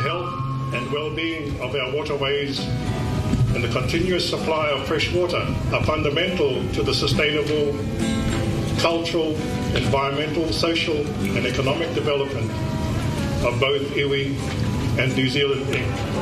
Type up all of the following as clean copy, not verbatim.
health and well-being of our waterways and the continuous supply of fresh water are fundamental to the sustainable cultural, environmental, social and economic development of both iwi and New Zealand Inc.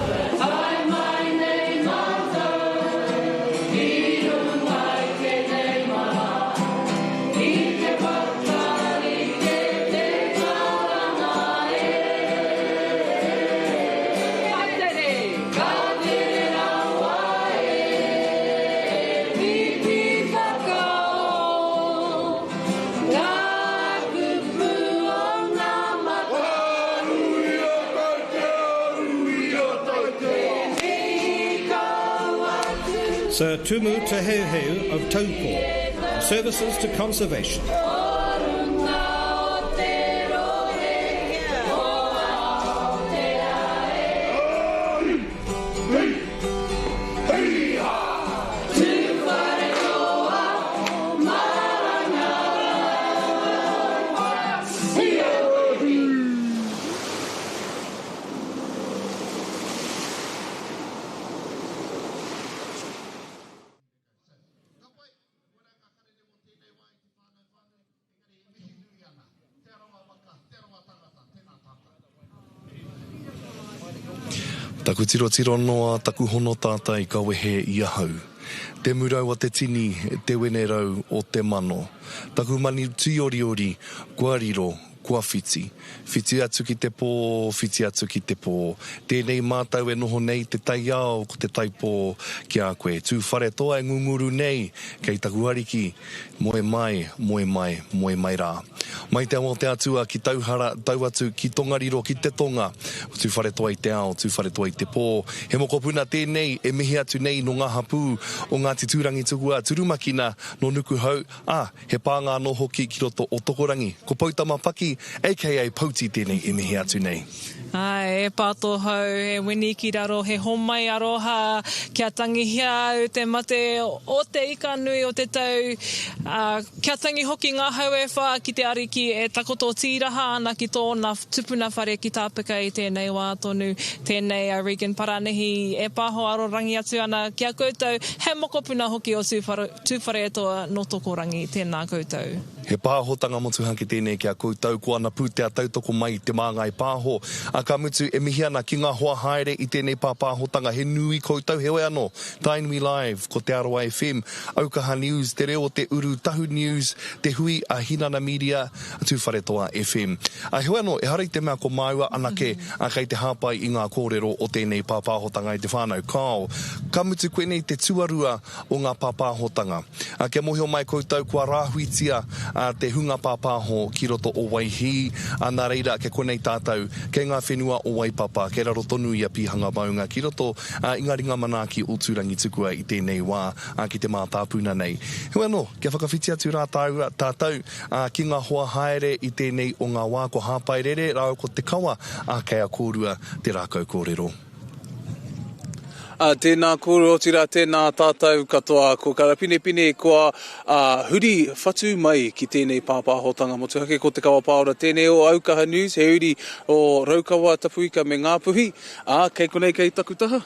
Sir Tumu Te Heuheu of Taupo, services to conservation. Taku tirotiro noa, taku hono tātai ka wehe i ahau. Te murau a te tini, te wenerau o te mano. Taku manu tīoriori, kua riro, kua whiti. Whiti atu ki te pō, whiti atu ki te pō. Tēnei mātau e noho nei te taiao ko te taipō ki a koe. Tūwharetoa e ngunguru nei kei taku ariki, moe mai, moe mai, moe mai rā. Mai te awa o te atua ki Tauhara, tau atu ki Tongariro ki te tonga. Ko Tūwharetoa i te ao, Tūwharetoa i te pō. He mokopuna tēnei e mihi atu nei nō ngā hapū o Ngāti Tūrangitukua, Turumakina, nō Nukuhau, ā, He pānga anō hoki ki roto o Tokorangi. Ko Poutama Paki, aka Pouti tēnei e mihi atu nei. Āe, e pā tō hau, e wini ki raro, he homai aroha kia tangihia au te mate o te ika nui o te tau, ā, kia tangi hoki ngā hau e whā ki te Ariki e takoto tīraha ana ki tōna tupuna whare ki Tāpeka i tēnei wā tonu. Tēnei a Regan Paranihi e pāho arorangi atu ana ki a koutou, he mokopuna hoki o Tūwharetoa nō Tokorangi, tēnā koutou. He pāhotanga motuhake tēnei ki a koutou, ko ana pūtea tautoko mai i Te Māngai Pāho. Ā, ka mutu, e mihi ana ki ngā hoa haere i tēnei pāpāhotanga, he nui koutou, heoi anō, Tainui Live, ko Te Arawa FM, Aukaha News, Te Reo o te Uru, Tahu News, Te Hui a Hinana Media, Tūwharetoa FM. Ā, heoi anō, ehara i te mea ko māua anake kei te hāpai i ngā kōrero o tēnei pāpāhotanga i te whānau, kāo. Ka mutu koinei te tuarua o ngā pāpāhotanga. Kia mōhio mai koutou kua rāhuitia te hunga pāpāho ki roto o Waihī, nā reira kei konei tātou, kei ngā whenua o Waipapa, kei raro tonu i a Pīhanga Maunga ki roto i ngā ringa manaaki o Tūrangitukua i tēnei wā ki te mātāpuna nei. Heoi anō, kia whakawhiti atu rā tāua, tātou, ki ngā hoa haere i tēnei o ngā wā ko Hāpairere rāua ko Te Kawa, kei a kōrua te rākau kōrero. Ā, tēnā kōrua, otirā tēnā tātou katoa. Ko Karapinepine kua huri whatu mai ki tēnei pāpāhotanga motuhake. Ko Te Kawa Pāora tēnei o Aukaha News, he uri o Raukawa, Tapuika me Ngāpuhi. Ā, kei konei kei taku taha.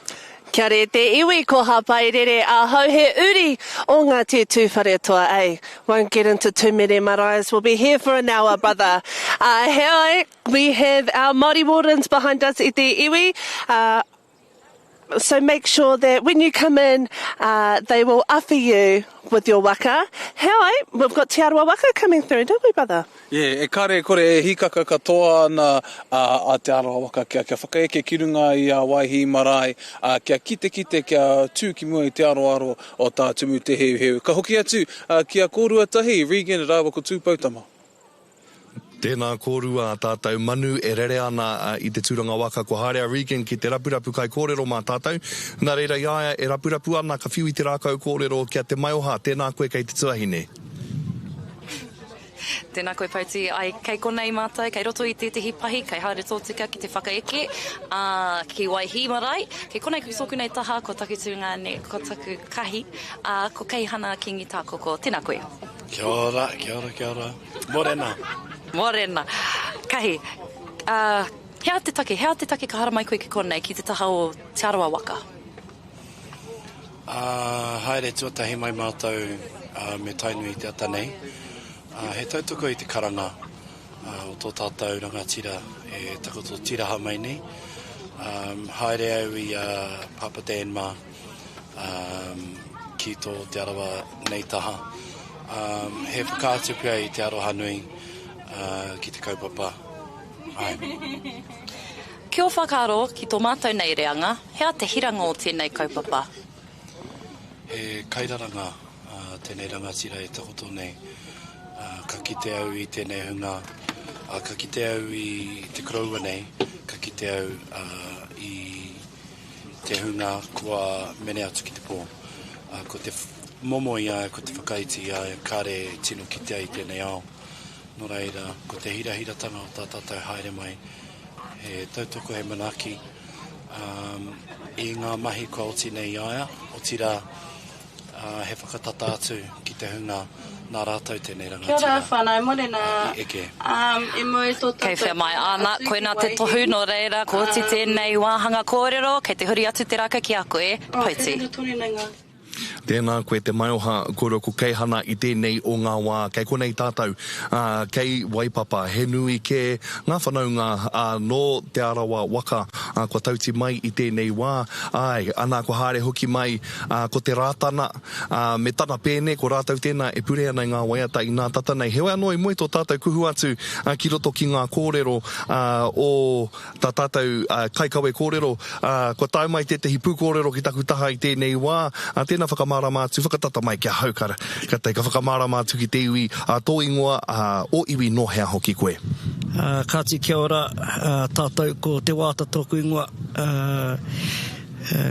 Kia re te iwi ko Hapairere ahau he uri o Ngāti Tūwharetoa eh won't get into too many maraes we'll be here for an hour brother uh, heoi We have our Māori wardens behind us i te iwi, uh, so make sure that when you come in, uh, they will awhi you with your waka. Heoi, we've got Te Arawa waka coming through, don't we, brother? Yeah, e kare kore e hikaka katoa ana a Te Arawa waka kia, kia whakaeke ki runga i a Waihī marae, a, kia kitekite, kia tū ki mua i te aroaro o Tā Tumu Te Heuheu. Ka hoki atu ki a kōrua tahi, Regan rāua ko Tūpoutama. Tēnā kōrua a tātou manu e rere ana i te tūranga waka. Kua haere a Regan ki te rapurapu kaikōrero mā tātou. Nā reira i a ia e rapurapu ana ka whiu i te rākau kōrero ki a Te Maioha, tēnā koe kei te tuahine. Tēnā koe Pouti, ai kei konei mātou, kei roto i tētehi pahi, kei haere tōtika ki te whakaeke, ā, ki Waihī marae. Kei konei ki tōku nei taha ko taku tungāne, ko taku kahi, ā, ko Keihana Kingi Tākoko. Tēnā koe. Kia ora, kia ora, kia ora. Morena. Morena. Kahi, uh, He aha te take, he aha te take ka haramai koe ki konei, ki te taha o Te Arawa waka? Ā, haere tuatahi mai mātou me Tainui i te ata nei. Ā, he tautoko i te karanga o tō tātou rangatira e takoto tiraha mai nei. Ā, haere au i a Pāpā Dan mā, ā, ki tō Te Arawa nei taha. Ā, he whakaatu pea i te aroha nui, ā, ki te kaupapa. Āe. Ki ō whakaaro ki tō mātou nei reanga, he aha te hiranga o tēnei kaupapa? He kairaranga tēnei rangatira e takoto nei. Ka kite au i tēnei hunga, ka kite au i te koroua nei, ka kite au i te hunga kua mene atu ki te pō. Ko te momo i a ia, ko te whakaiti i a ia, kāre e tino kitea i tēnei ao. Nō reira, ko te hirahiratanga o tā tātou haere mai, he tautoko, he manaaki i ngā mahi kua oti nei i a ia, otirā, he whakatata atu ki te hunga nā rātou tēnei Kia ora rangatira whanau, morena. i eke. I mua i tō Kei tātou whea mai taenga ana, atu ki koinā te Waihi. tohu, nō reira, kua oti tēnei wāhanga kōrero, kei te huri atu te rākau ki a koe, Oh, Poutī. he runa tonu nei ngā. Tēnā koe te maioha kōrua ko Keihana i tēnei o ngā wā kei konei tātou, ā, kei Waipapa. He nui kē ngā whanaunga, ā, nō Te Arawa waka, ā, kua tauti mai i tēnei wā. Āe, ana kua haere hoki mai, ā, ko Te Rātana, ā, me tana pēne, ko rātou tēnā e pure ana i ngā waiata inā tata nei. Heoi anō i mua i tō tātou kuhu atu, ā, ki roto ki ngā kōrero, ā, o. Tā tātou kaikawe kōrero, ā, kua tae mai tētehi pūkōrero ki taku taha i tēnei wā, ā, tēnā whakamārama atu, whakatata mai ki ahau, ka, ka, ka whakamārama atu ki te iwi, ā, tō ingoa, ā, ō iwi nō hea hoki koe? Ā, kāti kia ora, ā, tātou ko Te Waata tōku ingoa, ā,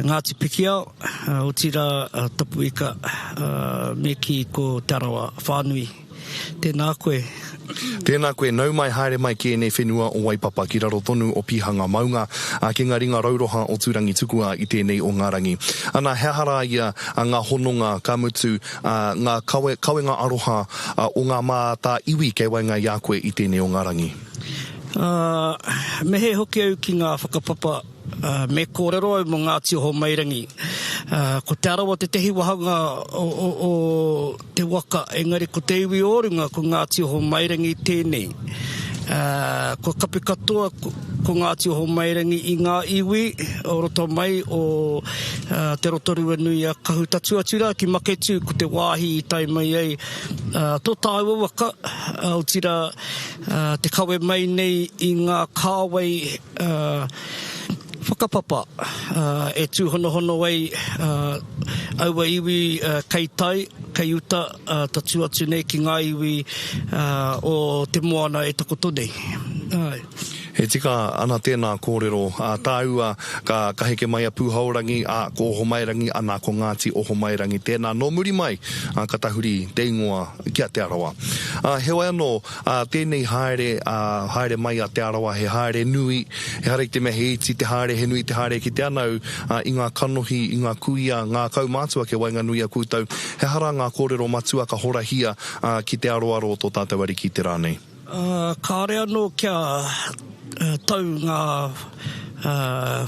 Ngāti Pikiao, ā, otirā, ā, Tapuika, ā, me kī ko Te Arawa whānui. Tēnā koe. Tēnā koe, nau mai haere mai ki ēnei whenua o Waipapa ki raro tonu o Pihanga maunga, ā, ki ngā ringa rauroha o Tūrangitukua i tēnei o ngā rangi. Ana, he aha rā ia ngā hononga, ka mutu, ā, ngā kawe, kawenga aroha o ngā mātā iwi kei waenga i a koe i tēnei o ngā rangi? Ā, me he hoki au ki ngā whakapapa Me kōrero au mō Ngāti Ohomairangi. Ko Te Arawa tētehi wāhanga o te waka, engari ko te iwi o runga ko Ngāti Ohomairangi tēnei. Kua kapi katoa ko Ngāti Ohomairangi i ngā iwi o roto mai o Te Rotorua-nui-a-Kahu tatū atu rā ki Maketū ko te wāhi i tae mai ai tō tāua waka, otirā te kawe mai nei i ngā kāwai whakapapa e tūhonohono ai aua iwi kei tai, kei uta, tatū atu nei ki ngā iwi o te moana e takoto nei. He tika ana tēnā kōrero a tāua, ka, ka heke mai a Pūhaorangi, ā, ko Ohomairangi, ana ko Ngāti Ohomairangi tēnā. Nō muri mai, ā, ka tahuri te ingoa ki a Te Arawa. Ā, heoi anō, Ā, tēnei haere, ā, haere mai a Te Arawa, he haere nui, ehara i te mea he iti te haere, he nui te haere ki te anau, ā, i ngā kanohi, i ngā kuia, ngā kaumātua kei waenganui a koutou, he aha rā ngā kōrero matua ka horahia, ā, ki te aroaro o tō tātou Ariki i te rā nei? Ā, kāore anō kia tau ngā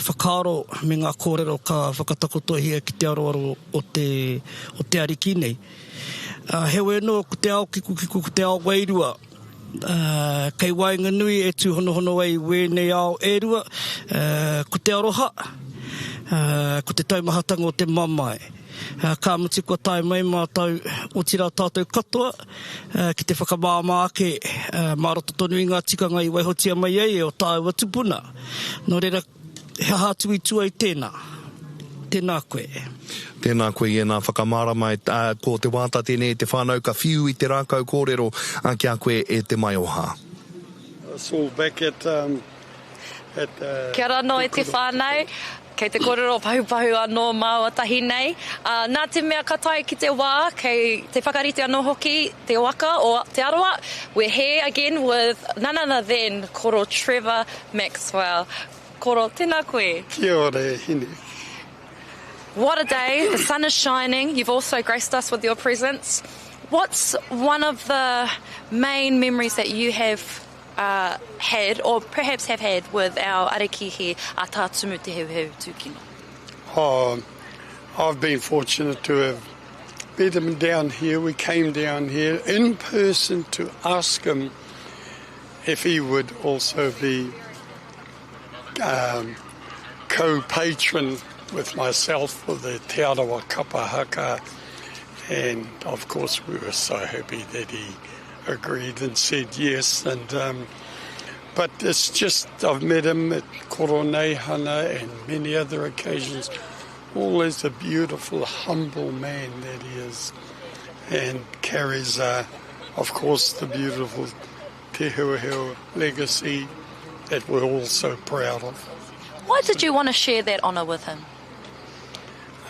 whakaaro me ngā kōrero ka whakatakotohia ki te aroaro o te, o te Ariki nei. Heoi anō, ko te ao kikokiko, ko te ao wairua, kei waenganui e tūhonohono ai wēnei ao e rua, ko te aroha, ko te taumahatanga o te mamae. Ka mutu kua tae mai mātou, otirā tātou katoa, ki te whakamāmā ake mā roto tonu i ngā tikanga i waihotia mai ai e ō tāua tupuna. Nō reira, He aha atu i tua i tēnā? Tēnā koe. Tēnā koe i ēnā whakamārama e, ā, ko te wāta tēnei e te whānau ka whiu i te rākau kōrero ā, ki a koe e te maioha. Saw back at um at uh Kia ora anō e te whānau. Kei te kōrero pahupahu anō māua tahi nei. Ā, nā te mea ka tae ki te wā, kei te whakarite anō hoki te waka o Te Arawa. We're here again with none other than Koro Trevor Maxwell. Koro, tēnā koe. Kia ora e hine. What a day, the sun is shining, you've also graced us with your presence. What's one of the main memories that you have? uh, had, or perhaps have had, with our ariki here, a Tā Tumu Te Heuheu Tūkino? Oh, I've been fortunate to have met him down here. We came down here in person to ask him if he would also be um, co-patron with myself for the Te Arawa Kapa Haka. And of course, we were so happy that he agreed and said yes. And um, but it's just I've met him at Koroneihana and many other occasions. Always a beautiful, humble man that he is, and carries, uh, of course, the beautiful Te Huahua legacy that we're all so proud of. Why did you want to share that honour with him?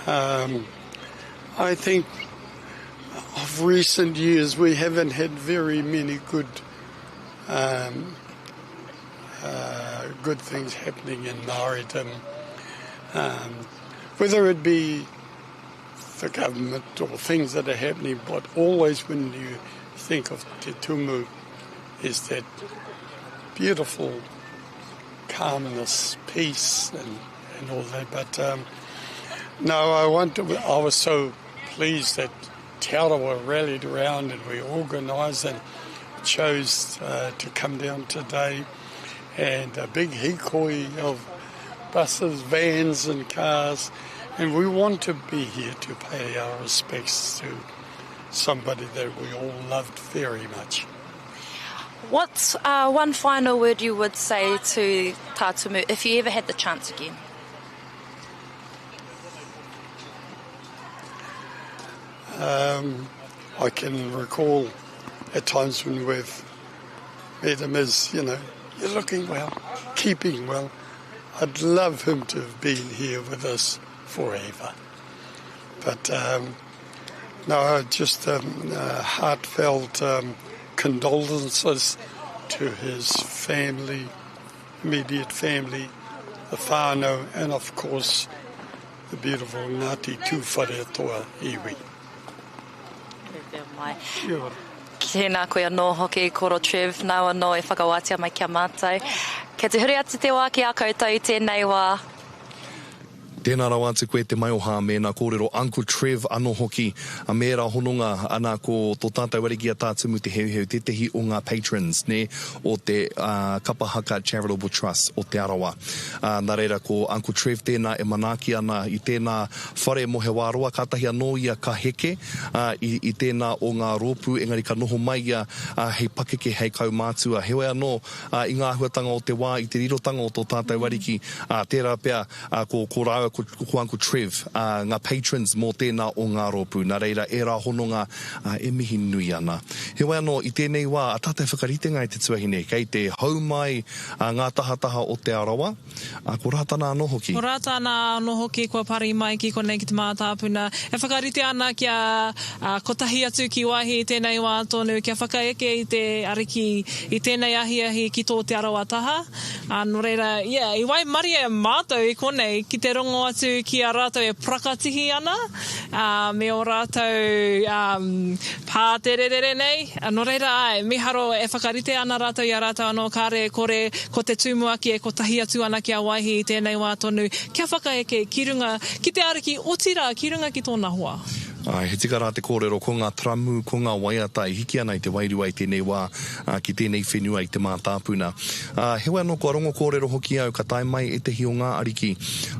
Um, I think of recent years we haven't had very many good um, uh, good things happening in Māoridom. Um, whether it be the government or things that are happening, but always when you think of Te Tumu is that beautiful calmness, peace and, and all that. But um, no, I want to, I was so pleased that Te Arawa rallied around and we organised and chose uh, to come down today. And a big hikoi of buses, vans and cars. And we want to be here to pay our respects to somebody that we all loved very much. What's uh, one final word you would say to Tātumu if you ever had the chance again? Um, I can recall at times when we've met him as, you know, you're looking well, keeping well. I'd love him to have been here with us forever. But um, no, just um, uh, heartfelt um, condolences to his family, immediate family, the whānau, and of course the beautiful Ngāti Tūwharetoa iwi. Mai. Tēnā koe anō hoki, Koro Trev, nāu anō e whakawātea mai ki a mātou. Kia te huri atu te wā ki a koutou i tēnei wā. Tēnā rawa atu koe te maioha me ēnā kōrero Uncle Trev anō hoki a me ērā hononga ana ko tō tātou ariki a Tā Tumu Te Heuheu tētehi o ngā patrons nē o te Kapa Haka Charitable Trust o Te Arawa. Ā nā reira ko Uncle Trev tēnā e manaaki ana i tēnā whare mō he wā roa kātahi anō ia ka heke ā i i tēnā o ngā rōpū engari ka noho mai ia ā hei pakeke hei kaumātua heoi anō ā i ngā āhuatanga o te wā i te rirotanga o tō tātou ariki ā tērā pea Ā, ko, ko rāua ko, ko Uncle Trev, ā, ngā patrons mō tēnā o ngā rōpū. Nā reira, ērā hononga, ā, e mihi nui ana. Heoi anō, i tēnei wā, ā tātou whakaritenga i te tuahine, kei te hou mai, ā, ngā tahataha o Te Arawa, ā, ko Rātana anō hoki. Ko Rātana anō hoki kua pari mai ki konei ki te mātāpuna, e whakarite ana kia, ā, kotahi atu ki Waihi i tēnei wā tonu, kia whakaeke i te Ariki i tēnei ahiahi ki tō Te Arawa taha. Ā, nō reira, yeah, i waimarie mātou i konei ki te rongo atu ki a rātou e parakatihi ana, ā, me ō rātou, ā, pātererere nei. Ā, nō reira, āe, mīharo e whakarite ana rātou i a rātou anō, kāre e kore, ko te tumuaki e kotahi atu ana ki a Waihi i tēnei wā tonu, kia whakaeke ki runga ki te Ariki, otirā, ki runga ki tōna hoa. Āe, he tika rā te kōrero, ko ngā taramu, ko ngā waiata e hiki ana i te wairua i tēnei wā, ā, ki tēnei whenua i te mātāpuna. Ā, heoi anō kua rongo kōrero hoki au ka tae mai ētehi o ngā ariki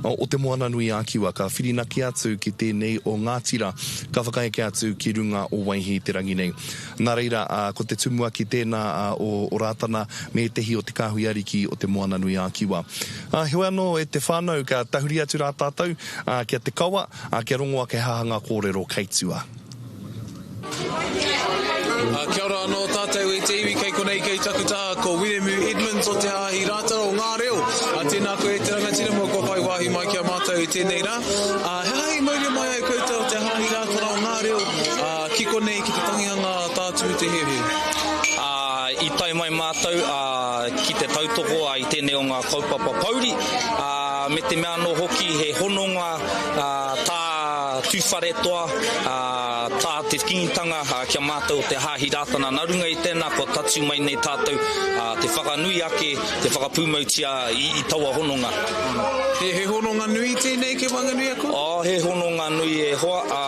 o Te Moananui-a-Kiwa, ka whirinaki atu ki tēnei o ngā tira, ka whakaeke atu ki runga o Waihī te rangi nei. Nā reira, ā, ko te tumuaki tēnā, ā, o, o Rātana me ētehi o te kāhui ariki o Te Moananui-a-Kiwa. Ā, heoi anō e te whānau, ka tahuri atu rā tātou, ā, ki a Te Kawa, Ā, kia rongo ake he aha ngā kōrero kei tua. Ā, kia ora anō tātou e te iwi kei konei kei taku taha ko Wiremu Edmonds o Te Hāhi Rātana o Ngā Reo. Ā, tēnā koe e te rangatira mō kua whai wāhi mai ki a mātou i tēnei rā. Ā, he aha i mauria mai ai koutou o Te Hāhi Rātana o Ngā Reo, ā, ki konei ki te tangihanga a Tā Tumu Te Heuheu? Ā, i tae mai mātou, ā, ki te tautoko, ā, i tēnei o ngā kaupapa pouri, ā, me te mea anō hoki he hononga, ā, tā. Tūwharetoa, tā te Kīngitanga ki a mātou o te Hāhi Rātana. Nā runga i tēnā kua tatū mai nei tātou te whakanui ake, te whakapūmautia i taua hononga. He hononga nui tēnei ki waenganui a koe? Oh, he hononga nui e hoa.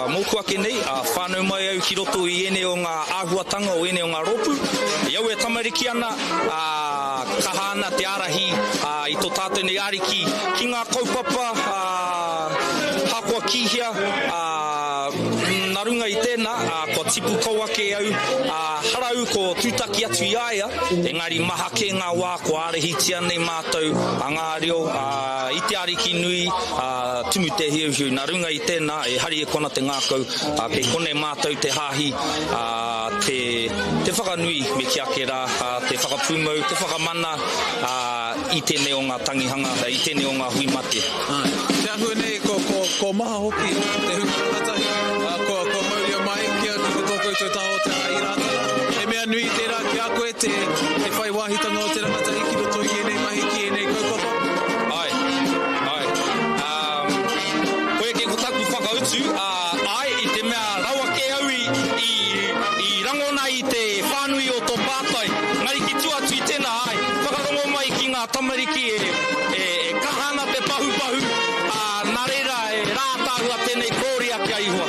Mōku ake nei, whānau mai au ki roto i ēnei o ngā āhuatanga o ēnei o ngā rōpū. I au e tamariki ana, kaha ana te ārahi i tō tātou nei Ariki ki ngā kaupapa, ahakoa ki hea, nā runga i tēnā, kua tipu kau ake au, hara au ko tūtaki atu i a ia, engari maha kē ngā wā kua ārahitia nei mātou a ngā reo i te Ariki nui, Tumu Te Hiuhiu, nā runga i tēnā e hari e kona te ngākau, kei konei mātou te hāhi, te te whakanui me kī ake rā, te whakapūmau, te whakamana i tēnei o ngā tangihanga, i tēnei o ngā hui mate. Āe. Te āhua nei, ko, ko, ko maha hoki te hunga rangatahi, ā, kua, kua mauria mai ki a, ki tō koutou taha o Te Hāhi Rātana. He mea nui tērā ki a koe te, te whai wāhitanga o te rangatahi ki roto i ēnei mahi, ki ēnei kaupapa? Āe, āe. Ā, koia kē ko taku whakautu, ā, āe, i te mea rawa kē au i, i, i rangona i te whānui o tō pātai, engari ki tua atu i tēnā, āe, whakarongo mai ki ngā tamariki e, e, e kaha ana te pahupahu, ā, nā reira e rātāhua tēnei korōria ki a Ihowa.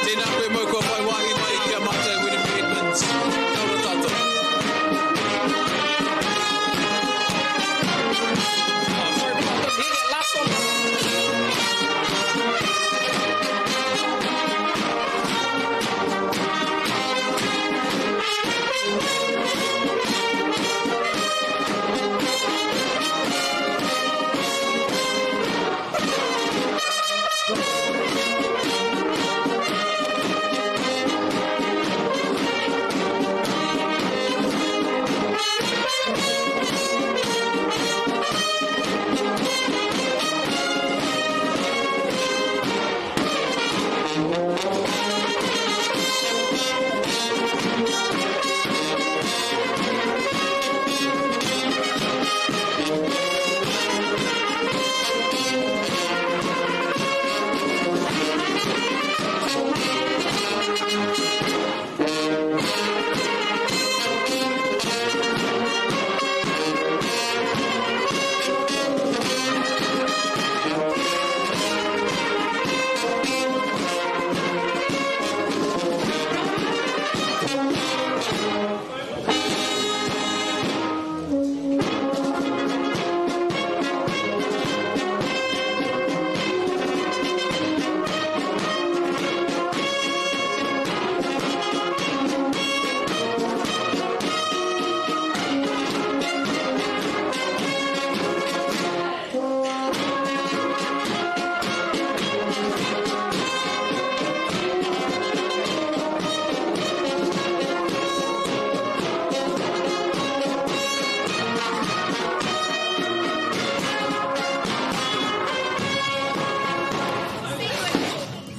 Tēnā koe Mau kua whai wāhi mai ki a mātou Wiremu Edmonds. Kia ora tātou.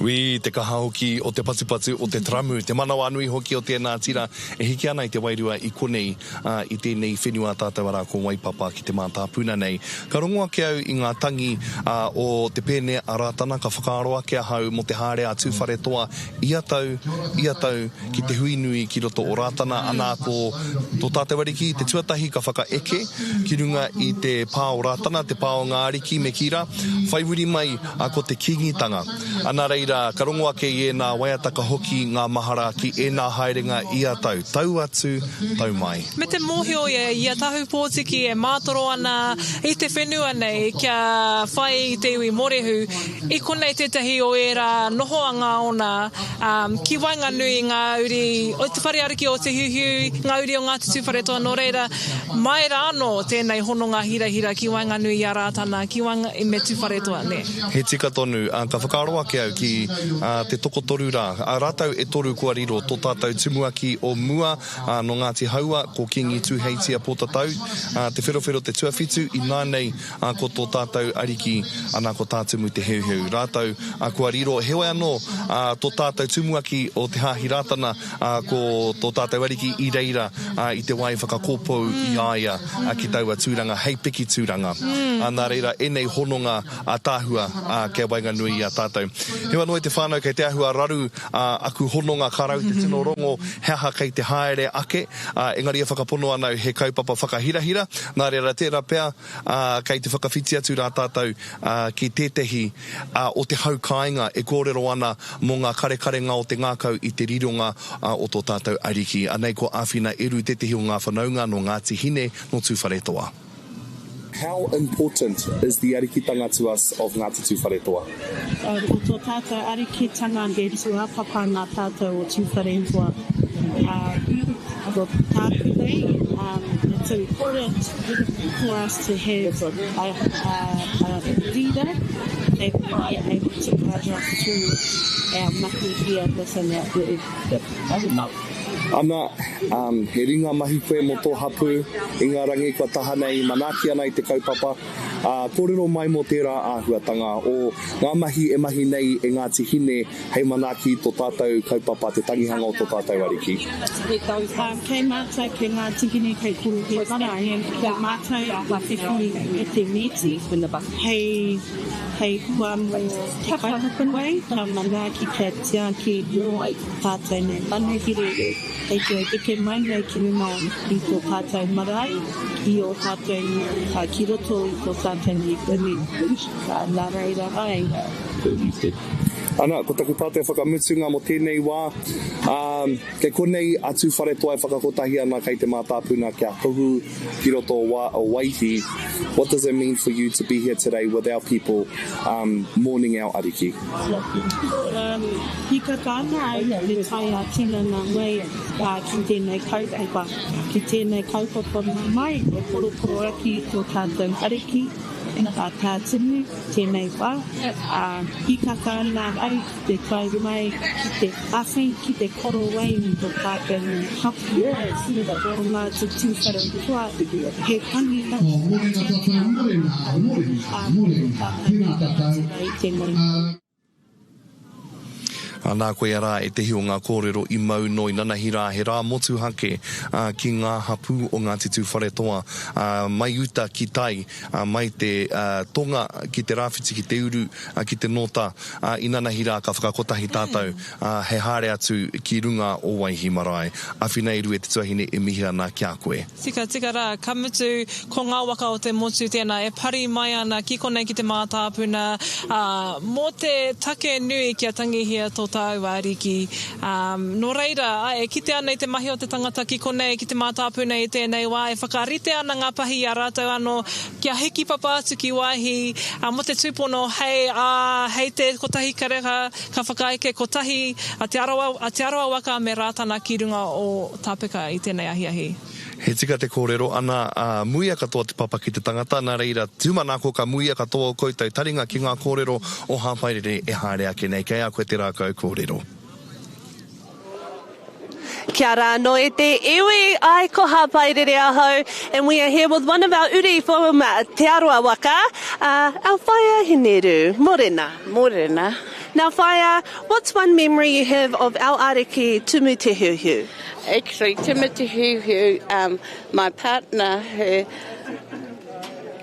Wī, te kaha hoki o te patupatu o te taramu, te manawanui hoki o tēnā tira e hiki ana i te wairua i konei, ā, i tēnei whenua tātou arā ko Waipapa ki te mātāpuna nei. Ka rongo ake au i ngā tangi, ā, o te pēne a Rātana ka whakaaro ake ahau mō te haere a Tūwharetoa ia tau, ia tau ki te hui nui ki roto o Rātana, anā ko tō tātou ariki te tuatahi ka whakaeke ki runga i te pā o Rātana, te pā o ngā ariki me kī rā, whai muri mai ko te Kīngitanga. Nā reira, ka rongo ake i ēnā waiata ka hoki ngā mahara ki ēnā haerenga ia tau, tau atu, tau mai. Me te mōhio ia i a Tahu Pōtiki e mātoro ana i te whenua nei kia whai i te iwi Mōrehu, I konei tētahi o ērā nohoanga ōna, ā, ki waenganui i ngā uri o te whare ariki o Te Hiuhiu, ngā uri o Ngāti Tūwharetoa, nō reira, mai rā anō tēnei hononga hirahira ki waenganui i a Rātana, ki waenga, me Tūwharetoa, nē. He tika tonu, ā, ka whakaaro ake au ki te tokotoru rā, a rātou e toru kua riro, tō tātou tumuaki o mua, nō Ngāti Haua, ko Kīngi Tūheitia Pōtatau, Te Wherowhero te tuawhitu, inānei, ko tō tātou ariki, ana ko Tā Tumu Te Heuheu. Rātou, kua riro, heoi anō, tō tātou tumuaki o Te Haahi Rātana, ko tō tātou ariki i reira i te wā i whakakōpou i a ia ki taua tūranga hei piki tūranga. Nā reira, ēnei hononga ātaahua kei waenganui i a tātou. Heoi anō e te whānau kei te āhua raru aku hononga ka rau te tino rongo he aha kei te haere ake, engari e whakapono ana au he kaupapa whakahirahira, nā reira tērā pea kei te whakawhiti atu rā tātou ki tētehi o te hau kāinga e kōrero ana mō ngā karekarenga o te ngākau i te rironga o tō tātou Ariki. Anei ko Āwhina Eru tētehi o ngā whanaunga nō Ngāti Hine, nō Tūwharetoa. How important is the arikitanga to us of Ngāti Tūwharetoa? Ko tō tātou arikitanga he tūāpapa nā tātou o Tūwharetoa. Ko tāku nei, it's important for us to have a leader that will be able to guide us through our mahi here within our iwi. Ana, he ringa mahi koe mō tō hapū i ngā rangi kua taha nei i manaaki ana i te kaupapa. Ā, kōrero mai mō tērā āhuatanga o ngā mahi e mahi nei e Ngāti Hine hei manaaki i tō tātou kaupapa, te tangihanga o tō tātou Ariki. Kei mātou, kei Ngāti Hine, kei Korohe Marae, kia mātou a whiwhi i te mīti hei, hei hua mō te kaupapa nei, kia manaaki, kia tiaki. Tātou nei manuhiri kei te eke mai nei ki runga i tō tātou marae, i ō tātou, ki roto i tō tātou nei iwi. Nā reira, āe. Ana, ko taku pātai whakamutunga mō tēnei wā, ā, kei konei a Tūwharetoa e whakakotahi ana kei te mātāpuna kia kuhu ki roto o Waihi, what does it mean for you to be here today with our people mourning our Ariki? Hīkaka ana au te tae ā-tinana mai ki tēnei kaupapa, ki tēnei kaupapa mai e poroporoaki i tō tātou Ariki, a Tā Timu, tēnei wā, ā, hīkaka ana au te tae mai ki te awhi, ki te korowai i tō tātou nei hapū, o Ngāti Tūwharetoa, he tangi Tēnā tātou. Nā koia rā ētehi o ngā kōrero i mau nō inanahi rā, he rā motuhake ki ngā hapū o Ngāti Tūwharetoa, mai uta ki tai, mai te tonga ki te rāwhiti, ki te uru, ki te nōta. Inanahi rā ka whakakotahi tātou hei haere atu ki runga o Waihi Marae. Awhina e Rue te tuahine e mihi ana ki a koe. Tika, tika rā, ka mutu, ko ngā waka o te motu tēnā e pari mai ana ki konei ki te mātāpuna, ā, mō te take nui kia tangihia tō tāua Ariki. Ā, nō reira, āe, e kite ana i te mahi o te tangata ki konei ki te mātāpuna i tēnei wā, e whakarite ana ngā pahi i a rātou anō kia hiki papa atu ki Waihi, ā, mō te tūpono hei, ā, hei te kotahi karaka ka whakaeke kotahi a Te Arawa, a Te Arawa waka me Rātana ki runga o Tāpeka i tēnei ahiahi. He tika te kōrero, ana, ā, muia katoa te papa ki te tangata, nā reira, tūmanako ka muia katoa o koutou taringa ki ngā kōrero o Hāpairere e haere ake nei. Kei a koe te rākau kōrero. Kia ra anō e te iwi, ai ko Hāpairere ahau, and we are here with one of our uri from Te Arawa waka, uh, our whaea Hineru. Morena. Morena. Now whaea, What's one memory you have of our ariki Tumu Te Heuheu? Actually, Tumu Te Heuheu, um, my partner, her,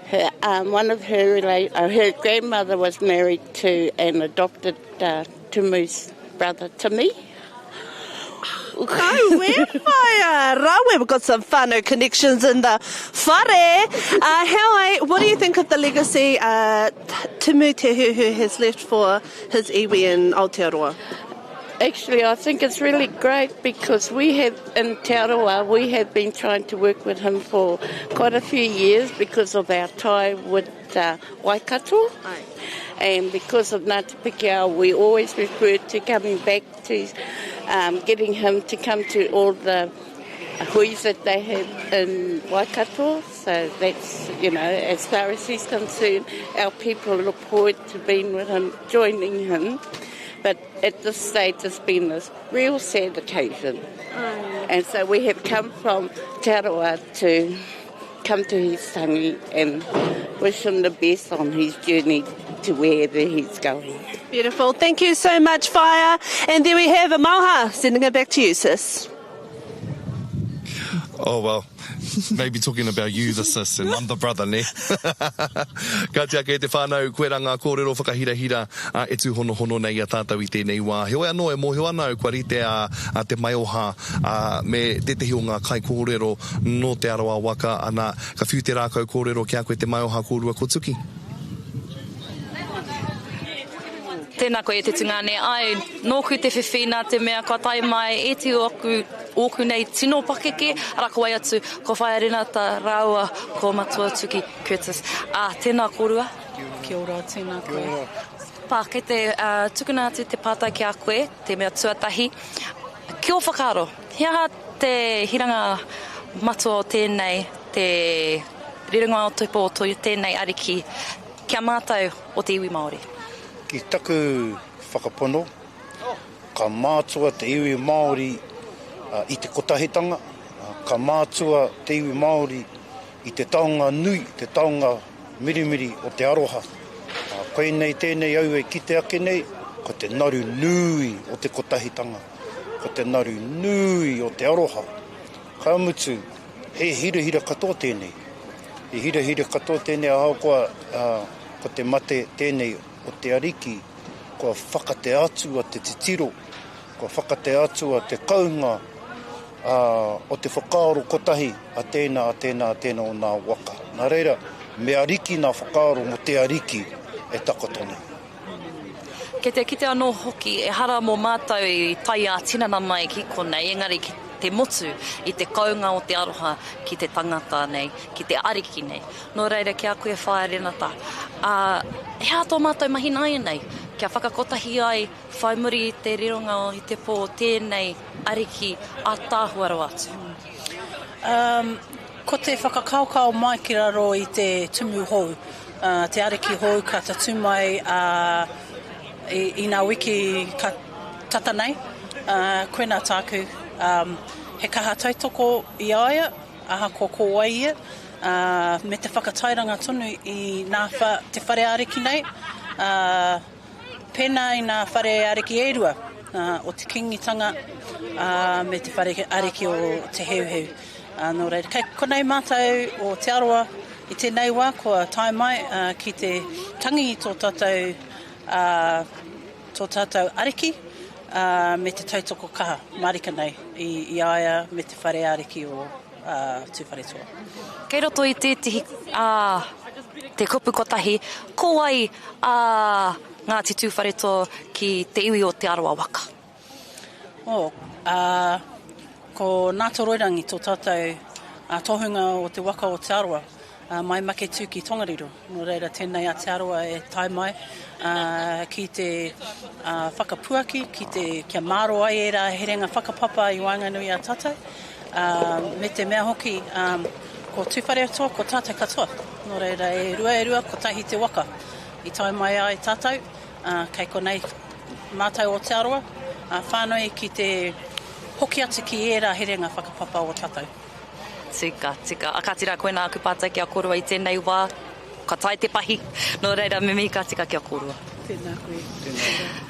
her, um, one of her, rela- uh, her grandmother was married to and adopted uh, Tumu's brother Timmy. Ka we whaea rawe, we've got some whānau connections in the whare. Uh, heoi, what do you think of the legacy uh, Tumu Te Heuheu has left for his iwi in Aotearoa? Actually, I think it's really great because we have in Te Arawa, we have been trying to work with him for quite a few years because of our tie with uh, Waikato. Aye. And because of Ngāti Pikiao, we always refer to coming back to um, getting him to come to all the huis that they have in Waikato. So that's, you know, as far as he's concerned, our people look forward to being with him, joining him. But at this stage it's been a real sad occasion. And so we have come from Te Arawa to come to his tangi and wish him the best on his journey to wherever he's going. Beautiful. Thank you so much, Whaea. And there we have Amoha. Sending it back to you, sis. Oh, well, maybe talking about you, the sis, and I'm the brother, ne? Ka tika e te whānau, koe rā ngā kōrero whakahirahira e tūhonohono nei i a tātou i tēnei wā. Heoi anō, e mōhio ana au kua rite a, a Te Maioha a, me tētehi o ngā kaikōrero nō Te Arawa waka, ana, ka whiu te rākau kōrero ki a koe Te Maioha kōrua ko Tuki. Tēnā koe e te tungāne, āe, nōku te whiwhi nā te mea kua tae mai ētehi o aku, ōku nei tino pakeke, arā ko wai atu, ko Whaea Renata rāua ko Matua Tuki Curtis. Ā, tēnā kōrua. Kia ora, tēnā koe. Kia ora. Pā, kei te tukuna atu te pātai ki a koe, te mea tuatahi, ki ō whakaaro, he aha te hiranga matua o tēnei, te rironga o te pō tēnei ariki ki a mātou o te iwi Māori? Ki taku whakapono, ka mātua te iwi Māori i te kotahitanga, ka mātua te iwi Māori i te taonga nui, te taonga mirimiri o te aroha. Koinei tēnei au e kite ake nei, ko te naru nui o te kotahitanga, ko te naru nui o te aroha. Ka mutu, he hirahira katoa tēnei. He hirahira katoa tēnei ahakoa ko te mate tēnei o te Ariki, kua whakate atua te titiro, kua whakate atua te kounga o te whakaaro kotahi a tēnā, a tēnā, a tēnā o nā waka. Nā reira, me Ariki nā whakaaro mō te Ariki e takoto nei. Kei te kite anō hoki, ehara mō mātou i tae ā-tinana mai ki konei, engari ki te motu i te kounga o te aroha ki te tangata nei, ki te ariki nei. Nō reira, ki a koe Whaea Renata, ā, he aha tō mātou mahi nāianei kia whakakotahi ai whai muri i te rironga i te pō tēnei ariki ātaahua rawa atu? Um, ko te whakakaokao mai ki raro i te tumu hou, uh, te ariki hou ka tatū mai uh, i, i nā wiki ka tata nei, uh, koinā tāku, um, he kaha tautoko i a ia, ahakoa ko wai ia, ā, me te whakatairanga tonu i nā wha, te whare ariki nei, ā, pēnā i nā whare ariki e rua, ā, o te Kīngitanga, ā, me te whare ariki o Te Heuheu. Ā, nō reira, kei konei mātou o Te Arawa i tēnei wā kua tae mai, ā, ki te tangi i tō tātou, ā, tō tātou ariki, ā, me te tautoko kaha mārika nei i, i a ia me te whare ariki o ā, Tūwharetoa. Kei roto i tētehi, ā, te kupu kotahi, ko wai a Ngāti Tūwharetoa ki te iwi o Te Arawa waka? Oh, ā, ko Ngātoroirangi tō tātou ā, tohunga o te waka o Te Arawa, ā, mai Maketū ki Tongariro. Nō reira, tēnei a Te Arawa e tae mai ki te whakapuaki, ki te, kia māro ai ērā herenga whakapapa i waenganui i a tātou, me te mea hoki, ko Tūwharetoa, ko tātou katoa. Nō reira, e rua e rua, kotahi te waka i tae mai ai tātou, kei konei mātou o Te Arawa, whānui ki te hoki atu ki ērā herenga whakapapa o tātou. Tika, tika. A kāti rā, koinā aku pātai ki a kōrua i tēnei wā, ka tae te pahi. Nō reira, me mihi ka tika ki a kōrua. Tēnā koe. Tēnā koe.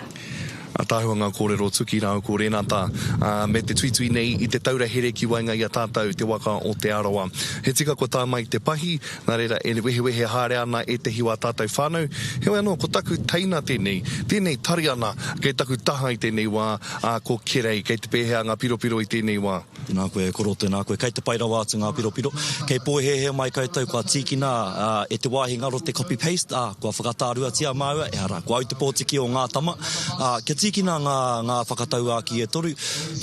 Ataahua ngā kōrero tuki rāua ko Renata, ā, me te tuitui nei i te taura here ki waenga i a tātou, te waka o Te Arawa. He tika kua tae mai te pahi, nā reira e wehewehe haere ana ētehi o ā tātou whānau. Heoi anō, ko taku teina tēnei, tēnei tari ana kei taku taha i tēnei wā, ā, ko Kerei. Kei te pēhea ngā piropiro i tēnei wā? Tēnā koe e koro, tēnā koe. Kei te pai rawa atu ngā piropiro. Kei pōhēhē mai koutou kua tīkina e te wāhi ngaro te copy paste, ā, kua whakatāruatia māua, ehara, ko au te pōtiki o ngā tama, ā, kia tīkina ngā, ngā whakatauākī e toru,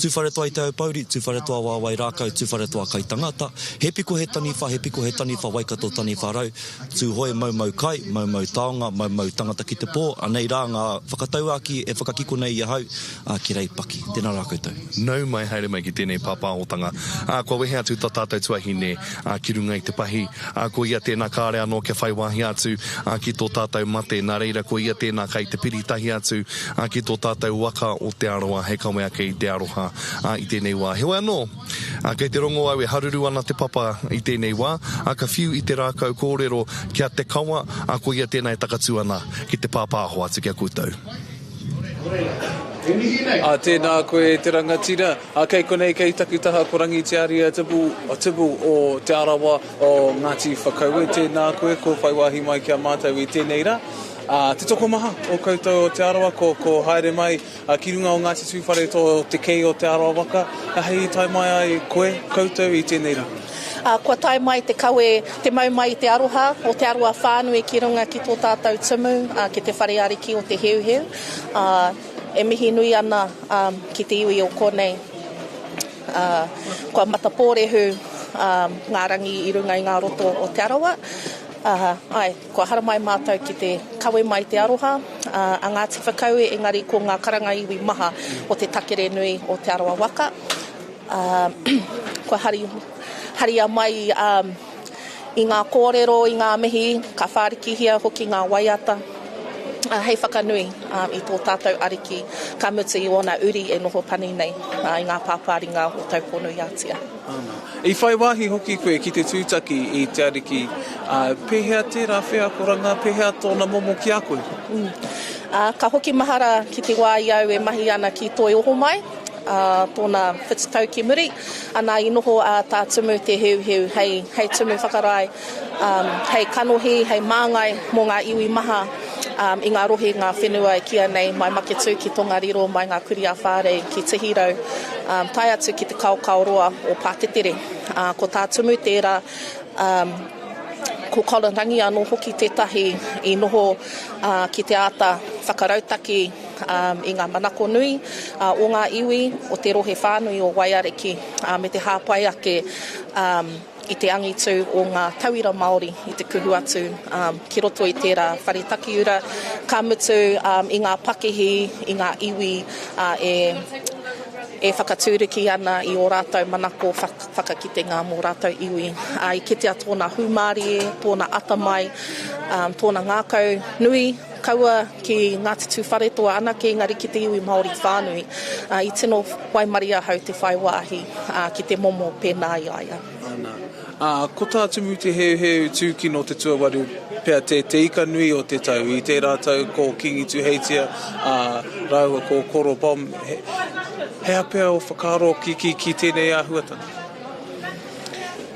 Tūwharetoa i Te Aupōuri, Tūwharetoa wāwae rākau, Tūwharetoa kai tangata, he piko he taniwha, he piko he taniwha, Waikato taniwha rau, Tūhoe maumau kai, maumau taonga, maumau tangata ki te pō, anei rā ngā whakatauākī e whakakiko nei i ahau, ā, ki Rei Paki. Tēnā rā koutou. Nau mai haere mai ki tēnei pāpāhotanga. Ā, kua wehe atu tā tātou tuahine, ā, ki runga i te pahi, ā, ko ia tēnā kāre anō kia whai wāhi atu, ā, ki tō tātou mate, nā reira ko ia tēnā kai te piri tahi atu, ā, ki tō. tātou waka o Te Arawa hei kawe ake i te aroha i tēnei wā. Heoi anō, kei te rongo au e haruru ana te papa i tēnei wā, ka whiu i te rākau kōrero ki a Te Kawa, ko ia tēnā e takatū ana ki te pāpāho atu ki a koutou. Ā, tēnā koe e te rangatira. Ā, kei konei, kei taku taha ko Rangitearia Tibble, Tibble o Te Arawa, o Ngāti Whakaue. Tēnā koe, kua whai wāhi mai ki a mātou i tēnei rā. Ā, te tokomaha o koutou o Te Arawa, ko, ko haere mai ki runga o Ngāti Tūwharetoa o Te Kei o Te Arawa waka, hei tae mai ai koe, koutou i tēnei rā. Ā, kua tae mai te kawe, te mau mai i te aroha o Te Arawa whānui ki runga ki tō tātou tumu, ā, ki te whare ariki o Te Heuheu. Ā, e mihi nui ana, ā, ki te iwi o konei. Ā, kua matapōrehu, ā, ngā rangi i runga i ngā roto o Te Arawa. Ā, āe, kua haramai mātou ki te kawe mai te aroha, ā, a Ngāti Whakaue, engari ko ngā karanga iwi maha o te takere nui o Te Arawa waka. Ā, kua hari, haria mai ā, i ngā kōrero, i ngā mihi, ka whārikihia hoki ngā waiata, ā, hei whakanui ā, i tō tātou Ariki, ka mutu i ōna uri e noho pani nei ā, i ngā pāpāringa o Taupō-nui-a-Tia. Āna. I whai wāhi hoki koe ki te tūtaki i te Ariki, ā, pēhea tērā wheakoranga, pēhea tōna momo ki a koe? Mm. Ā, ka hoki mahara ki te wā i au e mahi ana ki Toi Ohomai, ā, tōna whitu tau ki muri, ana i noho a Tā Tumu Te Heuheu hei, hei tumu whakarae, ā, hei kanohi, hei māngai mō ngā iwi maha, ā, i ngā rohe, ngā whenua e kīia nei mai Maketū ki Tongariro, mai Ngā Kurī-ā-Whārei ki Tihirau, ā, tae atu ki te kaokaoroa o Pātetere. Ā, ko Tā Tumu tērā, ā, ko Colin Rangi anō hoki tētahi i noho, ā, ki te āta whakarautaki, i ngā manako nui o ngā iwi o te rohe whānui o Waiariki me te hāpai ake i te angitu o ngā tauira Māori i te kuhu atu ki roto i tērā whare takiura, ka mutu i ngā pakihi, i ngā iwi e whakatūruki ana i ō rātou manako whakakitenga mō rātou iwi. I kitea tōna hūmārie, tōna atamai, tōna ngākau nui, Kaua ki Ngāti Tūwharetoa anake engari ki te iwi Māori whānui. I tino waimarie ahau te whai wāhi ki te momo pēnā i a ia. Ana. Ā, ko tā Tumu Te Heuheu Tūkino te tuawaru pea te, te ika nui o te tau. I tērā tau ko Kīngi Tūheitia, ā, rāua ko Koro Bomb. He, he aha pea ō whakaaro ki, ki, ki tēnei āhuatanga?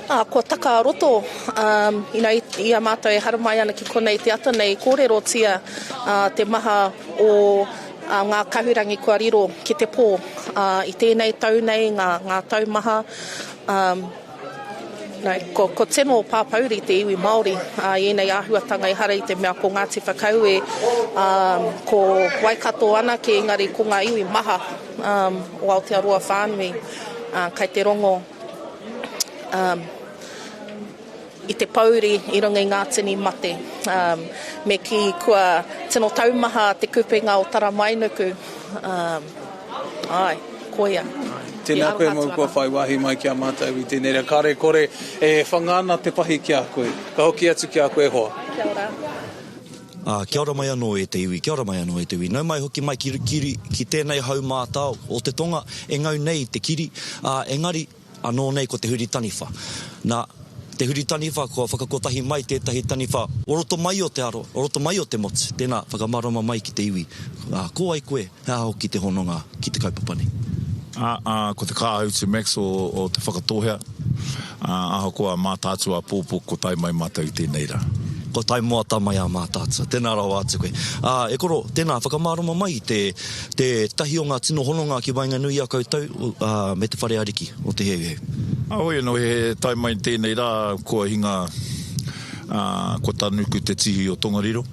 Ā, kua taka a roto, ā, you know, i a mātou e haramai ana ki konei i te ata nei, kōrerotia, ā, te maha o, ā, ngā kahurangi kua riro ki te pō, ā, i tēnei tau nei, ngā, ngā tau maha, ā, you know, ko, ko tino pāpouri te iwi Māori, ā, i ēnei āhuatanga ehara i te mea ko Ngāti Whakaue, ā, ko Waikato anake, engari ko ngā iwi maha, ā, o Aotearoa whānui, ā, kai te rongo. Um, i te pōuri i runga i ngā tini mate. Um, me kī kua tino taumaha te kupenga o Taramainuku. Um, āe, koia. Tēnā koe mō kua whai wāhi mai ki a mātou i tēnei rā. Kāre kore e whanga ana te pahi ki a koe. Ka hoki atu ki a koe hoa. Kia ora. Ā, kia ora mai anō e te iwi, kia ora mai anō e te iwi. Nau mai hoki mai ki, ki, ki tēnei hau mātao o te tonga e ngau nei i te kiri, ā, engari, anō nei ko te huri taniwha. Nā, te huri taniwha kua whakakotahi mai tētahi taniwha o roto mai o te aro, o roto mai o te motu. Tēnā, whakamārama mai ki te iwi, ā, ko wai koe, he aha hoki te hononga ki te kaupapa nei? Ā, ā, ko te Kāhautu Max o, o Te Whakatōhea. Ā, ahakoa Mātaatua āpōpō ko tae mai mātou i tēnei rā. Ko tae moata mai a Mātaatua. Tēnā rawa atu koe. Ā, e koro, tēnā, whakamārama mai i te, te tahi o ngā tino hononga ki waenganui i a koutou, ā, me te whare ariki o Te Heuheu. Ā, hoi anō, he tae mai tēnei rā, kua hinga, ā, kua tanuku te tihi o Tongariro,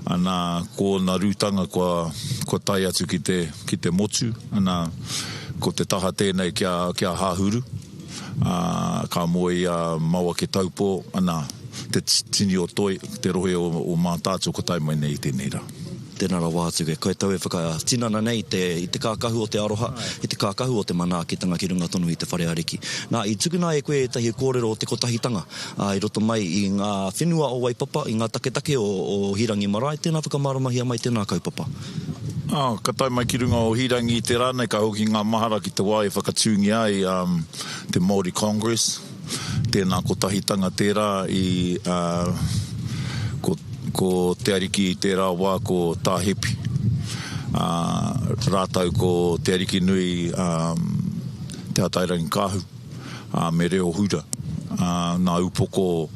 ana, ko ōna rūtanga kua, kua tae atu ki te, ki te motu, ana, ko te taha tēnei ki a, ki a Hāhuru. ā, ka moe i a Mawake Taupō, ana, te tini o Toi, te rohe o Mātaatua kua tae mai nei i tēnei rā. Tēnā rawa atu koe, koutou e whakatinana nei i te, i te kākahu o te aroha, i te kākahu o te manaakitanga ki runga tonu i te whare ariki. Nā, i tukuna e koe ētahi kōrero o te kotahitanga, ā, i roto mai i ngā whenua o Waipapa, i ngā taketake o, o Hirangi Marae, tēnā whakamāramahia mai tēnā kaupapa. Oh, ka tae mai ki runga o Hīrangi i te rā nei, ka hoki ngā mahara ki te wā i whakatūngia ai te Māori Congress. Tēnā kotahitanga tērā i, ko, ko te ariki i tērā wā ko Tā Hepi. Rātou ko te ariki nui Te Atairangikaahu me Reo Hura, nā upoko